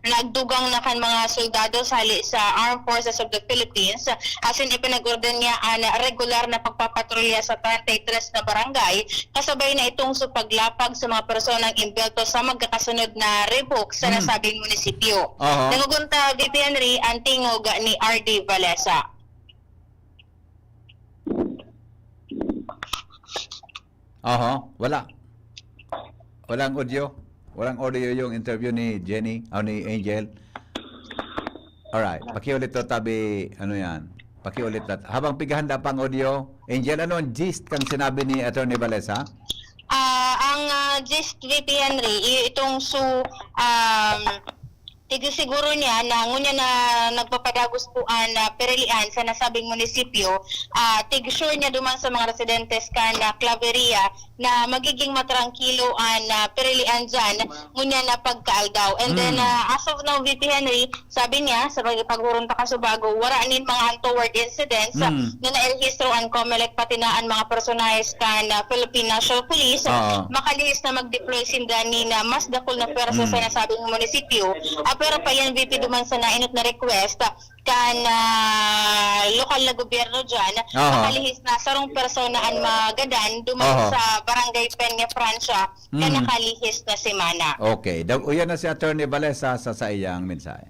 nagdugang na kan mga soldado hali sa Armed Forces of the Philippines, asin ipinag-ordenhan niya an regular na pagpapatrolya sa treinta y tres na barangay, kasabay na itong sa paglapag sa mga personang imbelto sa magkakasunod na ribok sa Mm. nasabing munisipyo. Aha. Nagugunta, V P Henry, ang tingog ni R D Valesa. Aha, wala. Walang audio. Walang audio yung interview ni Jenny, o ni Angel. Alright, pakiulit to, tabi, ano yan? Pakiulit na. Habang pighahanda pa ang audio, Angel, ano ang gist kang sinabi ni Attorney Valesa? Ah, ang, ah, gist, V P Henry, i-, itong su-, um, tigsiguro niya na ngunyan na nagpapadagos po an, ah, pirilian sa nasabing munisipyo, ah, tig-sure niya duman sa mga residentes kan, ah, Claveria na magiging matrangkilo an, ah, pirilian diyan ngunyan na pagkaaldaw. And then, Mm. ah, as of now, V P Henry, sabi niya, sa pag-, paghuron ta kasubago, wara nin mga untoward incidents, ah, Mm. na nairehistro an Comelec pati na an mga personahes kan, ah, Philippine National Police. Oo. Makalihis na mag-deploy sinda nin, ah, mas dakul na pwersa Mm. sa nasabing munisipyo. Ah, pero pa yan, V P, duman sa nainot na request, ah, kan, ah, lokal na gobyerno dyan, Aha. makalihis na sarong persona an magadan duman Aha. sa Barangay Peña Francia na Mm. nakalihis na semana. Okay. Dag-uyan na si Attorney Valesa sa saiyang mensahe.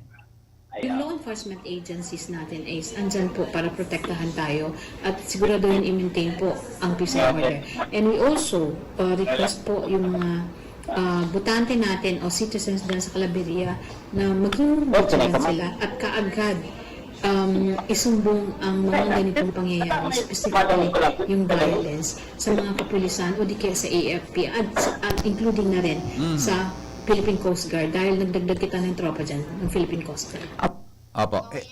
Yung law enforcement agencies natin is andyan po para protektahan tayo at siguraduhin i-maintain po ang peace and order. And we also, uh, request po yung mga, uh, botante natin o citizens dyan sa Claveria na maging vigilant sila at kaagad, um, isumbong ang mga ganitong pangyayari, specifically yung violence sa mga kapulisan o di kaya sa A F P at, at including na rin Mm. sa Philippine Coast Guard dahil nagdagdag kita ng tropa dyan, ng Philippine Coast Guard. Ap-, Apo. Eh,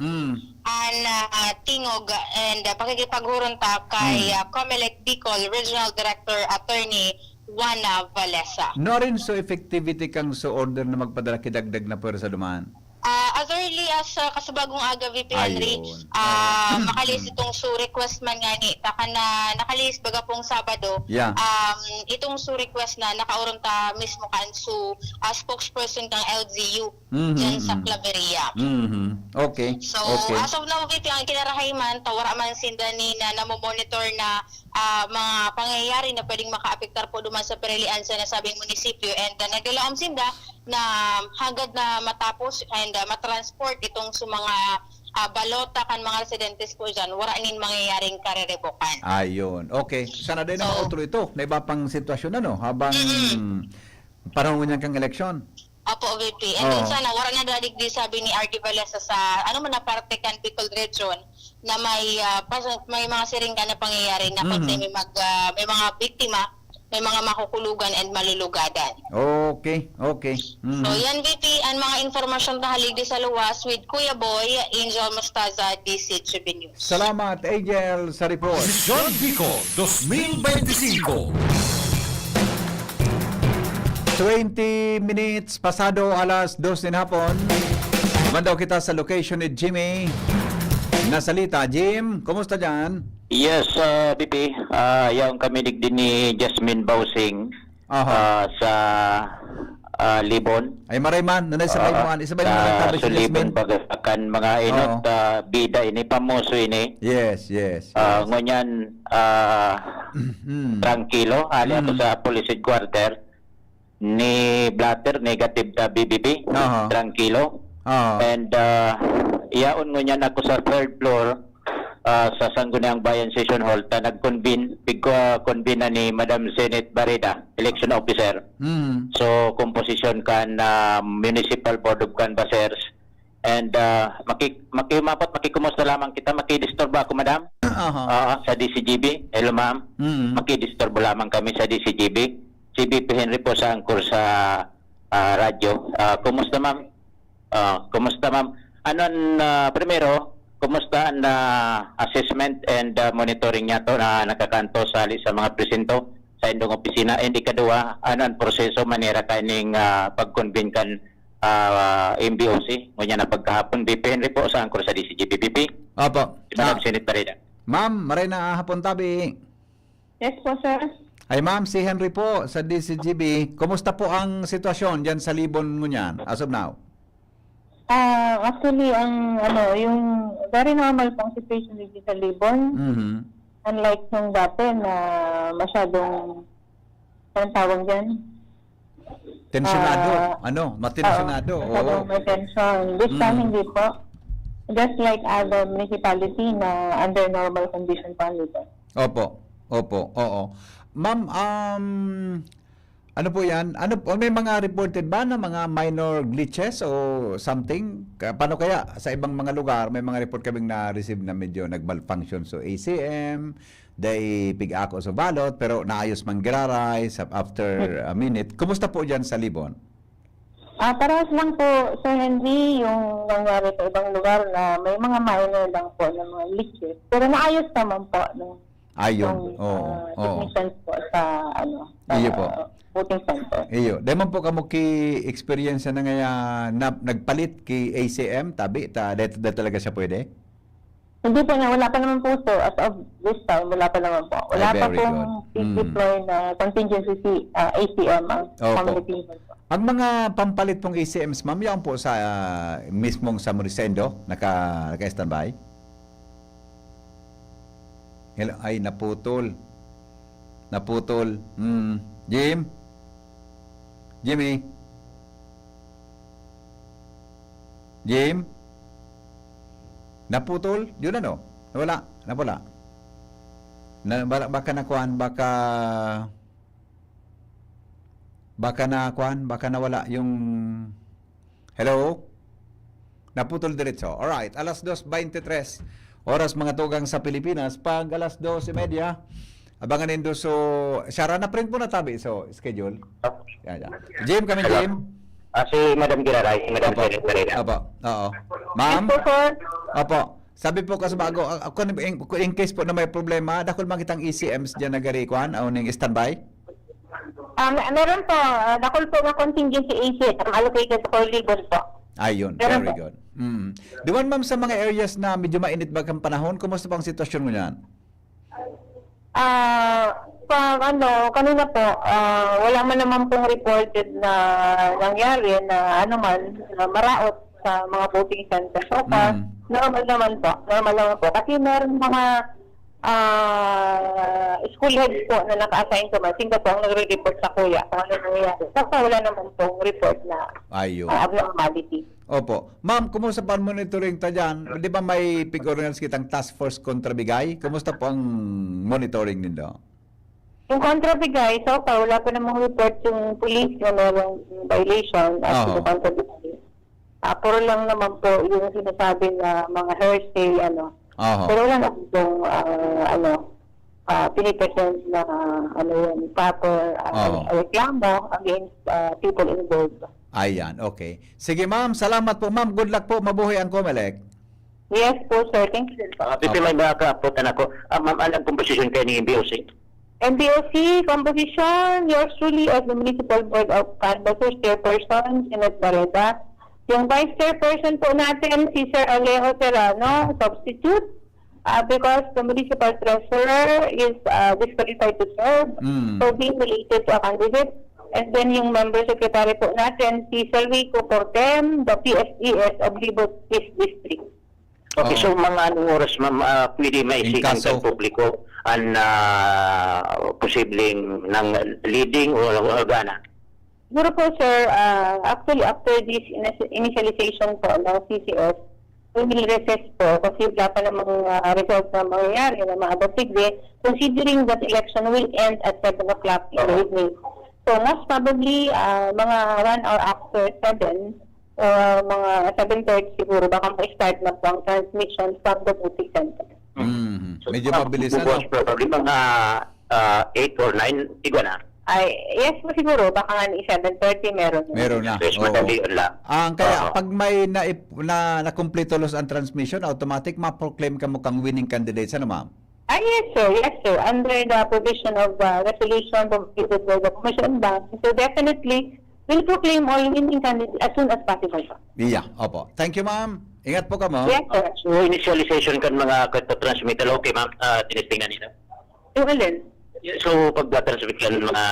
mm. An, ah, tingog and, ah, pakikipaghuron ta kay, Mm. ah, Comelec Bicol Regional Director Attorney Juana Valesa. Nuarin so effectivity kang so order na magpadara ki dagdag na pwersa duman? Ah, as early as, ah, kasubagong aga, V P Henry, Ayun. ah, Mm. makalihis itong su request man ngani, ta kan na nakalihis baga pong Sabado, Yeah. um, itong su request na nakaoron ta mismo kan su, ah, spokesperson kang L G U Mhm, diyan sa mhm. Claveria. Mhm. Okay, So, okay. as of now, V P, ang kinarahay man, ta wara man sinda ni na namomonitor na, ah, mga pangyayari na pwedeng makaapektar po duman sa pirilian sa nasabing munisipyo. And, ah, naglalaom sinda na hagad na matapos and, ah, matransport itong sa mga, ah, balota kan mga residentes po dyan, wara nin mangyayaring karerebokan. Ayun. Okay. Sana din So, naman otro ito na iba pang sitwasyon, ano, habang Mm. panahon ngunyan kang eleksyon. Opo, V P. And then Oo. sana, wara na dadigdi sabi ni R D Valesa sa, ano man na parte kan Bicol Region na may, ah, pas-, may mga siring ka na pangyayari na kung Mhm. may mag-, ah, may mga biktima, may mga makukulugan and malulugadan. Okay, okay. Mhm. So, yan, V P, ang mga informasyon na haligdi sa luwas with Kuya Boy, Angel Mostaza, D C G B News. Salamat, Angel, sa report. Misyon Bicol dos mil beintisinko. Twenty minutes pasado alas dos nin hapon. Duman daw kita sa location ni Jimmy Nasalita. Jim, kumusta dyan? Yes, ah, V P. Ah, yaon kami digdi ni Jasmine Bausing, Aha. ah, sa, ah, Libon. Ay, maray man. Nanay sa Ah, Baymuan. Isa ba yung sa mga tabi si Sulibon, Jasmine? Bagsakan, mga inot, Oo. ah, bida ini, pamoso ini. Yes, yes, Ah, yes. ngunyan, ah, Hmm. trangkilo. Ali ako Hmm. sa police headquarter. Ni blotter, negative ta B B B. Aha. Trangkilo. Aha. And, ah, yaon ngunyan ako sa third floor, ah, sa Sangguniang Bayan Session Hall, ta nag-convene, pig-, ah, convene na ni Madam Zenith Barreda, election officer. Mm. So, composition kan, ah, Municipal Board of Canvassers. And, ah, maki-, maki-, mapot, makikumusta lamang kita, makidisturbo ako, madam? Aha. Ah, sa D C G B. Hello, ma'am. Mm. Makidisturbo lamang kami sa D C G B. Si V P Henry po sa angkor sa, ah, radyo. Ah, kumusta, ma'am? Ah, kumusta, ma'am? Ano ang, ah, primero, kumusta ang, ah, assessment and, ah, monitoring niya to na nakakanto sa, sa mga presinto sa indong opisina? And ikaduwa, ano ang proseso manera kaining, ah, pag-convene kan, ah, M B O C? Ngunyan na pagkahapon, V P Henry po sa angkor sa D C G B P P. Opo. Madam Ah, Senate Barrera. Ma'am, maray na hapon tabi. Yes po, sir. Ay, ma'am, si Henry po sa D C G B. Kumusta po ang sitwasyon diyan sa Libon ngunyan, as of now? Ah, actually, ang ano, yung very normal pong situation dito sa Libon. Mhm. Unlike nung dati na masyadong, anong tawag dyan? Tensyonado. Ah, Ano? Matensyonado. Oo, masyadong Oo. may tension. This time, Mm. hindi po. Just like other municipality na under normal condition po ang Libon. Opo. Opo. Oo. Ma'am, um, ano po yan? Ano po, may mga reported ba na mga minor glitches o something? Ka- Paano kaya sa ibang mga lugar, may mga report kaming na-receive na medyo nag-malfunction so A C M, they pig-ako sa balot, pero naayos man giraray sa after a minute. Kumusta po dyan sa Libon? Ah, parehas lang po, Sir Henry, yung nangyari sa ibang lugar na may mga minor lang po na mga glitches. Pero naayos naman po nung, Ayon. nung, Oo, ah, oo. technicians po sa, ano, sa Iyo po. voting center. Iyo. Dai man po kamo ki-experience na ngaya na nagpalit ki A C M, tabi, ta, dai, dai talaga siya pwede? Hindi po na, wala pa naman po, sir. As of this time, wala pa naman po. Ay, Wala pa very pong good. Mm. i-deploy na contingency si, ah, A C M ang Opo. community po. Ang mga pampalit pong A C Ms, ma'am, yan po sa, ah, mismong sa Morisendo, naka, naka-standby? Hello? Ay, naputol. Naputol. Mm. Jim? Jimmy? Jim? Naputol? Yun ano? Nawala? Nawala? Na, baka, baka nakuan, baka, baka nakuan, baka nawala yung, hello? Naputol diretso. Alright, alas dos veintitrés. Oras mga tugang sa Pilipinas, pag alas dos y media, abangan nindo. So, Shara, na-print mo na tabi, so, schedule. Yan, yan. Jim, kami Hello. Jim. Ah, si Madam Giraray, si Madam Opo. Senate Barrera. Opo. Oo. Ma'am? Yes po, sir. Opo. Sabi po kasi bago, a-, ako, in, in case po na may problema, dakul man kitang E C Ms dyan na gari, kwan, o ning standby? Ah, me-, meron po, ah, dakul po na contingency A C M allocated for Libon po. Ayun, Meron very po. good. Mm. Duman, ma'am, sa mga areas na medyo mainit bagang panahon, kumusta po ang sitwasyon ngunyan? Ah, sa ano, kanina po, ah, wala man naman pong reported na nangyari na ano man, na maraot sa mga voting center. So far, Mm. normal naman po. Normal naman po. Kasi meron mga, ah, school heads po na naka-assign sa mga. Sila po ang nagre-report sa kuya kung ano nangyayari. So far, wala naman pong report na, Ayun. ah, abnormality. Opo. Ma'am, kumusta pa ang monitoring ta dyan? Di ba may pig-organize kitang task force kontra bigay? Kumusta po ang monitoring nindo? Yung kontra bigay, so far, wala pa namang report yung police na merong violation as to Aha. the kontra bigay. Ah, puro lang naman po yung sinasabi na mga hearsay, ano. Aha. Pero wala naman pong, ah, ano, ah, pinipresent na, ano yun, proper, ah, Aha. reklamo against, ah, people involved. Ayan, okay. Sige, ma'am. Salamat po, ma'am. Good luck po. Mabuhay ang Comelec. Yes po, sir. Thank you, sir. Ah, Pipi, Opo. may baka po, anak ko. Ah, ma'am, anong komposisyon kayo ni M B O C? M B O C composition, yours truly as the Municipal Board of Canvassers Chairperson, Kenneth Barreda. Yung Vice Chairperson po natin, si Sir Alejo Serrano, substitute. Ah, because the Municipal Treasurer is, ah, disqualified to serve Mm. for being related to a candidate. And then yung Member Secretary po natin, si Sir Rico Portem, the P S D S of Libot East District. Okay, Oo. so mga anong oras, ma'am, ah, pwede maisikan Inkaso. sa publiko ang, ah, posibleng nang leading o, o gana? Siguro po, sir, ah, actually, after this inis-, initialization po ng C C S, we will recess po kasi wala pa namang, ah, result na mangyayari na maabot digdi, considering that election will end at seven o'clock in the Oo. evening. So, most probably, ah, mga one hour after seven, ah, mga seven thirty siguro, baka mag-start na po ang transmission from the voting center. Mhm. So, Medyo ma'am, mabilis, most ano? probably mga, ah, eight or nine, igwa na. Ay, yes po siguro, baka nga ni seven thirty meron na. Meron na. Yes, Oo. madali yun lang. Ang kaya, Oo. pag may naip-, na, nakumpleto los ang transmission, automatic, ma-proclaim kamo kang winning candidates, ano, ma'am? Ah, yes, sir. Yes, sir. Under the provision of, uh, resolution promulgated by the Commission on Banks, so definitely, We'll proclaim all winning candidates as soon as possible po. Iya, opo. Thank you, ma'am. Ingat po kamo. Yes, sir. So, initialization kan mga katatransmittal, okay, ma'am, uh, tinistingan nila. Yung alin? So, pagtatransmit kan mga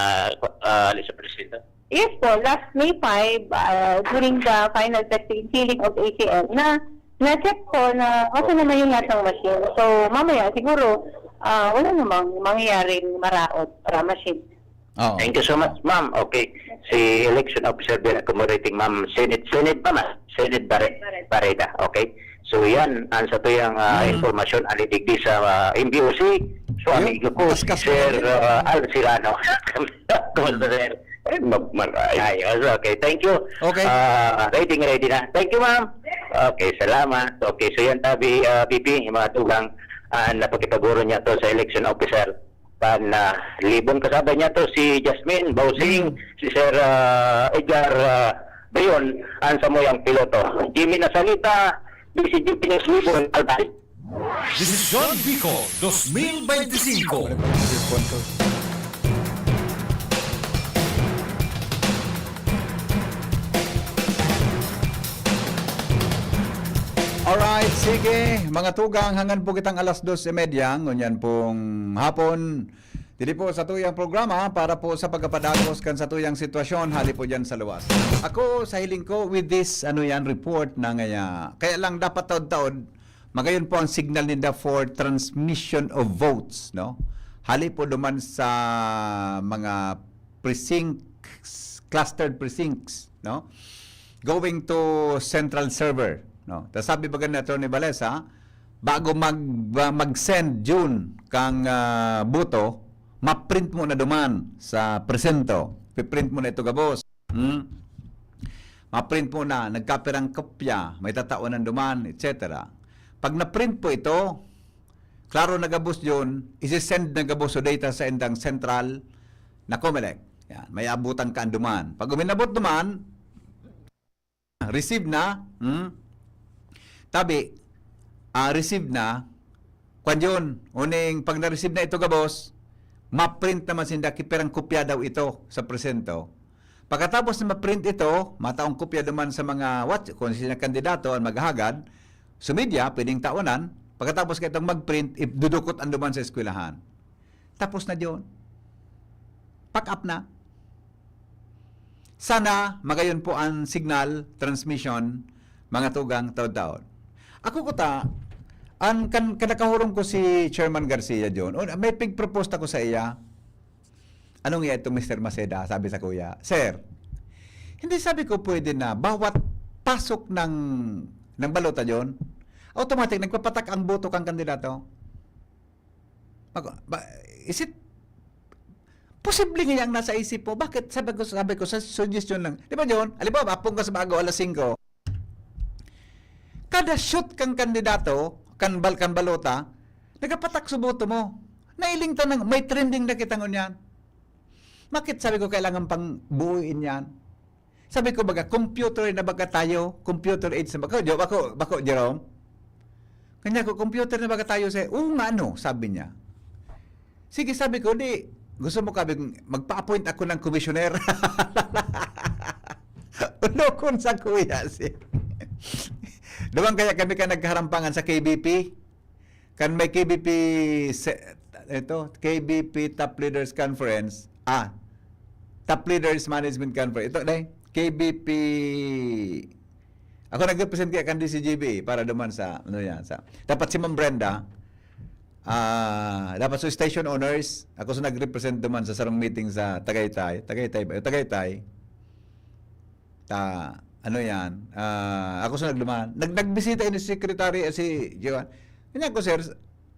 uh, sa presidente. Yes po, last May five, uh, during the final testing sealing of A C L, na na-check po na okay naman yung lahat ng machine. So, mamaya siguro, uh, wala namang mangyayaring maraot sa machine. Oo. Thank you so much, ma'am. Okay. Si election officer din commemorating ma'am Senate, Senate pa ma? Senate Bare, Barreda. Okay. So yan ang sa tuyang uh, Mm. Informasyon alidigdi sa uh, M B O C. So Ayun, amigo ko, kaskas Sir mo. Uh, Al Sirano. Kumusta, sir? Eh, mag- mag- ayos. Okay, thank you. Okay. Uh, ready, ready na. Thank you, ma'am. Okay, salamat. Okay, so yan tabi, uh, B P, yung mga tugang uh, napakipaguro niya to sa election officer. Pan uh, Libon, kasabay niya to si Jasmine Bausing, Mm. si Sir uh, Edgar uh, Bayon, ang samuyang piloto. Jimmy Nasalita, B C G Pinos Libon, Albay. Desisyon Bicol dos mil beintisinko. Alright, sige. Mga tugang, hangan po kitang alas dos y media, ngunyan pong hapon. Dili po sa tuyang programa para po sa pagkapadagos kan sa tuyang sitwasyon, hali po dyan sa luwas. Ako, sa hiling ko, with this, ano yan, report na ngaya. Kaya lang dapat taod-taod, magayon po ang signal ninda for transmission of votes, no? Hali po duman sa mga precincts, clustered precincts, no? Going to central server, no? Ta sabi baga ni Attorney Balesa, bago mag, ba- mag-send June kang ah, boto, ma-print mo na duman sa presinto. Piprint mo na ito gabos. Hmm? Ma-print mo na, nagkapirang kopya, may tatawanan duman, et cetera. Pag na-print po ito, klaro na gabos yun, isi-send na gabos o data sa indang central na Comelec. Yan, may abutan ka duman. Pag uminabot duman, receive na, hmm? Tabi, ah, receive na, kwan yun, uning pag na-receive na ito gabos, ma-print naman sinda, kipirang kopya daw ito sa presento. Pagkatapos na ma-print ito, mataong kopya duman sa mga, what, kung sino kandidato ang maghahagad, sa media, pwedeng taonan, pagkatapos ka itong mag-print, idudukot ang duman sa eskwelahan. Tapos na yun. Pack up na. Sana magayon po ang signal transmission, mga tugang taod-taod. Ako kuta, an kan kanakahurong ko si Chairman Garcia John, o, may pig-propose ako sa iya. Anong iya itong Mister Maceda? Sabi sa kuya, "Sir, hindi," sabi ko, "pwede na bawat pasok ng ng balota yon, automatic nagpapatak ang boto kang kandidato." Mag, ba, is it posible nga yang nasa isip mo? Bakit? Sabi ko, sabi ko, sa suggestion lang. Di ba, John? Alam mo, apong ka sa bago, alas singko. Kada shoot kang kandidato, kan, bal, kan balota, nagapatak sa boto mo. Nailing ta nang may trending na kita ngunyan. Bakit sabi ko kailangan pang buuin yan? Sabi ko, "Baga, computer na baga tayo, computer age na baga." Di ba ako, bako, Jerome? Kanya ko, "Computer na baga tayo, sir?" "Oo nga, ano?" sabi niya. "Sige," sabi ko, "di, gusto mo kabi, magpa-appoint ako ng commissioner?" Ulokon sa kuya, sir. Duman kaya kami ka nagharampangan sa K B P? Kan may K B P, se, ito, K B P Top Leaders Conference, ah, Top Leaders Management Conference. Ito, day, K B P, ako nag-represent kaya kan D C G B para duman sa, ano yan, sa, dapat si Ma'am Brenda, ah, dapat sa station owners, ako sa nag-represent duman sa sarong meeting sa Tagaytay, Tagaytay ba? Tagaytay. Ta, ano yan? Ah, ako sa nagduman. Nag, nagbisita ini si Secretary, eh, si Joan. Kanya ko, "Sir,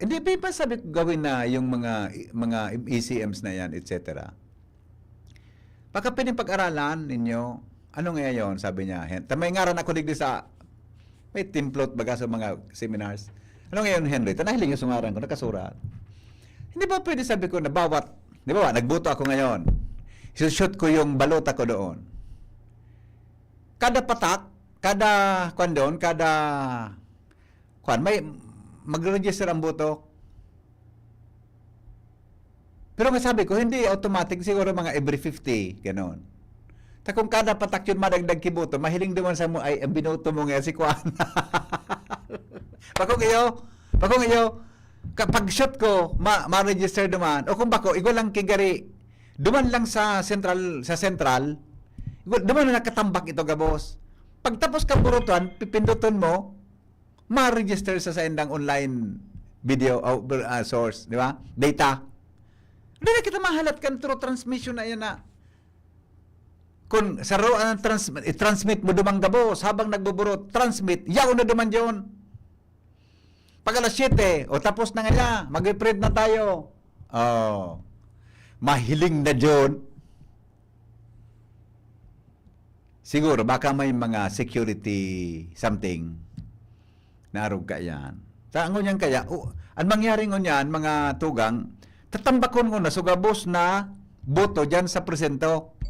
hindi pa, pa sabi ko gawin na yung mga, mga E C Ms na yan, et cetera." Baka pwedeng pag-aralan ninyo. "Ano ngayon?" sabi niya. Hen-, ta may ngaran ako digdi sa, may template baga sa mga seminars. "Ano ngayon, Henry?" Ta nahiling yung sungaran ko, nakasurat. "Hindi ba pwede," sabi ko, "na bawat, di ba, nagboto ako ngayon. Isushoot ko yung balota ko doon." Kada patak, kada, kwan doon, kada, kwan, may, magre-register ang boto. Pero nga sabi ko, hindi automatic, siguro mga every fifty, ganon. Ta kung kada patak yun madagdag ki boto, mahiling duman sa mo, "Ay, ang binoto mo nga si Kuan." Bakong iyo, bakong iyo, kapag shoot ko, ma-, ma-register duman. O kung bako, igwa lang ki gari, duman lang sa central, sa central, igwa, duman na nakatambak ito gabos. Pagtapos ka burutuan, pipinduton mo, ma-register sa saindang online video, o, ah, source, di ba? Data. Di na kita mahalat kan through transmission na yan na. Kung saro ang trans-, i-transmit mo dumang gabos, habang nagbuburo, transmit, yaon na duman yun. Pag alas siyete, o tapos na nga, mag-print na tayo. Oh, mahiling na yun. Siguro, baka may mga security something na arog kaiyan. Sa ngunyan kaya, o, ang mangyari ngunyan, mga tugang, tatambakon ko na so gabos na boto dyan sa presento.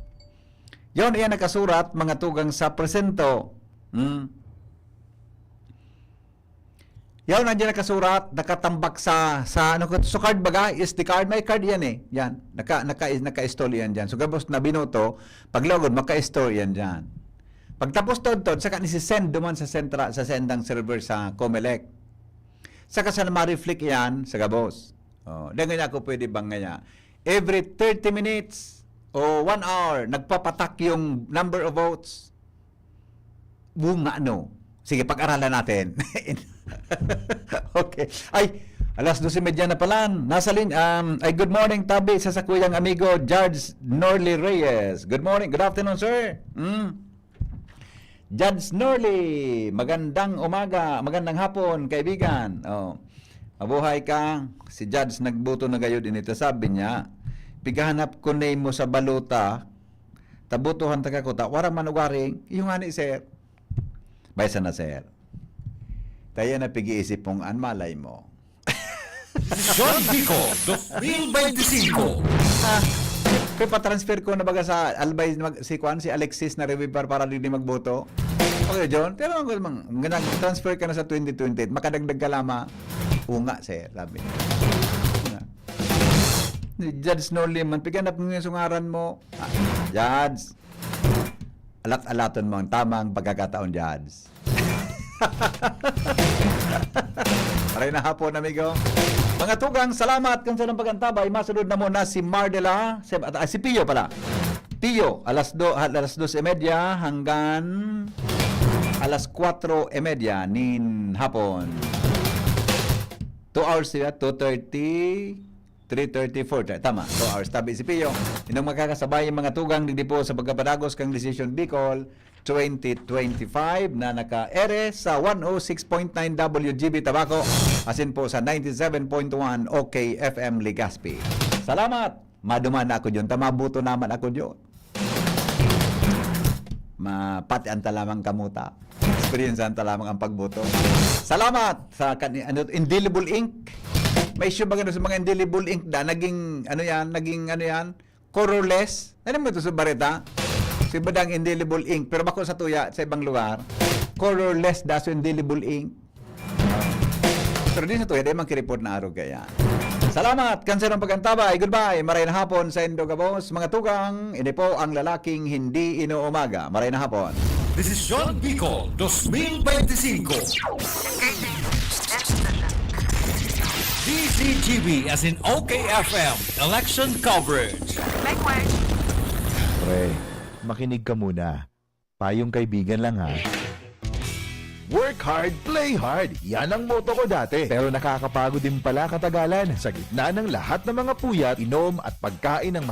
Yaon iyan nakasurat, mga tugang, sa presento. Hmm. Yaon ang dyan nakasurat, nakatambak sa, sa, ano ko, sa card baga, S D card, may card yan eh. Yan, naka, naka, naka-install yan dyan. So gabos na binoto, pag logod, maka-store yan dyan. Pagtapos todtod, saka nisi-send duman sa sentra, sa sendang server sa Comelec. Saka sa ma-reflect yan sa gabos. Oh, dahil nga ako pwede bang ngaya, every thirty minutes o one hour, nagpapatak yung number of votes. Bunga, no? Sige, pag-aralan natin. Okay. Ay, alas dos y media na pala. Nasa lin-, um, ay, good morning, tabi sa sakuyang amigo, Judge Norly Reyes. Good morning, good afternoon, sir. Mm. Judge Norly, magandang umaga, magandang hapon, kaibigan. Oh. Mabuhay ka. Si Judge nagboto na gayud ini. Ta sabi niya, "Pigahanap ko name mo sa balota, tabotohan ta ka ko, ta wara man ugaring." Iyo nga ni, sir. Baysa na, sir. Kaya na pig-iisip mong an malay mo. Desisyon Bicol dos mil beintisinko. Ah, kaya pa-transfer ko na baga sa Albay, mag-, si Kwan, si Alexis na Revivar para di magboto. Okay, John, pero ang mang, nag-transfer ka na sa twenty twenty-eight, makadagdag ka lamang. "Oo nga, sir," sabi niya. "Oo nga." Ni Judge Norly man, piganap mo yung sungaran mo. Ah, Judge, alat-alaton mo ang tamang pagkakataon, Judge. Maray na hapon, amigo. Mga tugang, salamat kan sa inyong pag-antabay. Masunod na muna si Mardela, si, at, ah, si Pio pala. Pio, alas do, alas dos y media hanggang alas kwatro y media nin hapon. Two hours siya, two thirty, three thirty, four thirty. Tama, two hours. Tabi si Pio. Inong makakasabay ang mga tugang digdi po sa pagkapadagos kang Desisyon Bicol twenty twenty-five na naka-ere sa one oh six point nine W G B Tabaco, asin po sa ninety-seven point one O K F M Legazpi. Salamat! Maduman na ako dyan. Tama, boto naman ako dyan. Mapatian ta lamang kamuta. Experience ta lamang ang pagboto. Salamat sa kan-, ano, indelible ink. May issue ba ganun sa mga indelible ink da? Naging, ano yan? Naging, ano yan? Colorless? Ano mo ito sa bareta? Sa iba dang indelible ink. Pero bako sa tuya, sa ibang lugar, colorless da, so indelible ink. Pero di sa tuya, di man kireport na arog kaya. Salamat! Kanserong pagkantabay. Goodbye! Maray na hapon sa Indo Gabos. Mga tugang, ini po ang lalaking hindi inuumaga. Maray na hapon. Desisyon Bicol dos mil beintisinko. D Z G B as in O K F M. Election coverage. Pre, makinig ka muna. Payong kaibigan lang ha. Work hard, play hard. Yan ang motto ko dati. Pero nakakapagod din pala katagalan sa gitna ng lahat ng mga puyat, inom at pagkain ng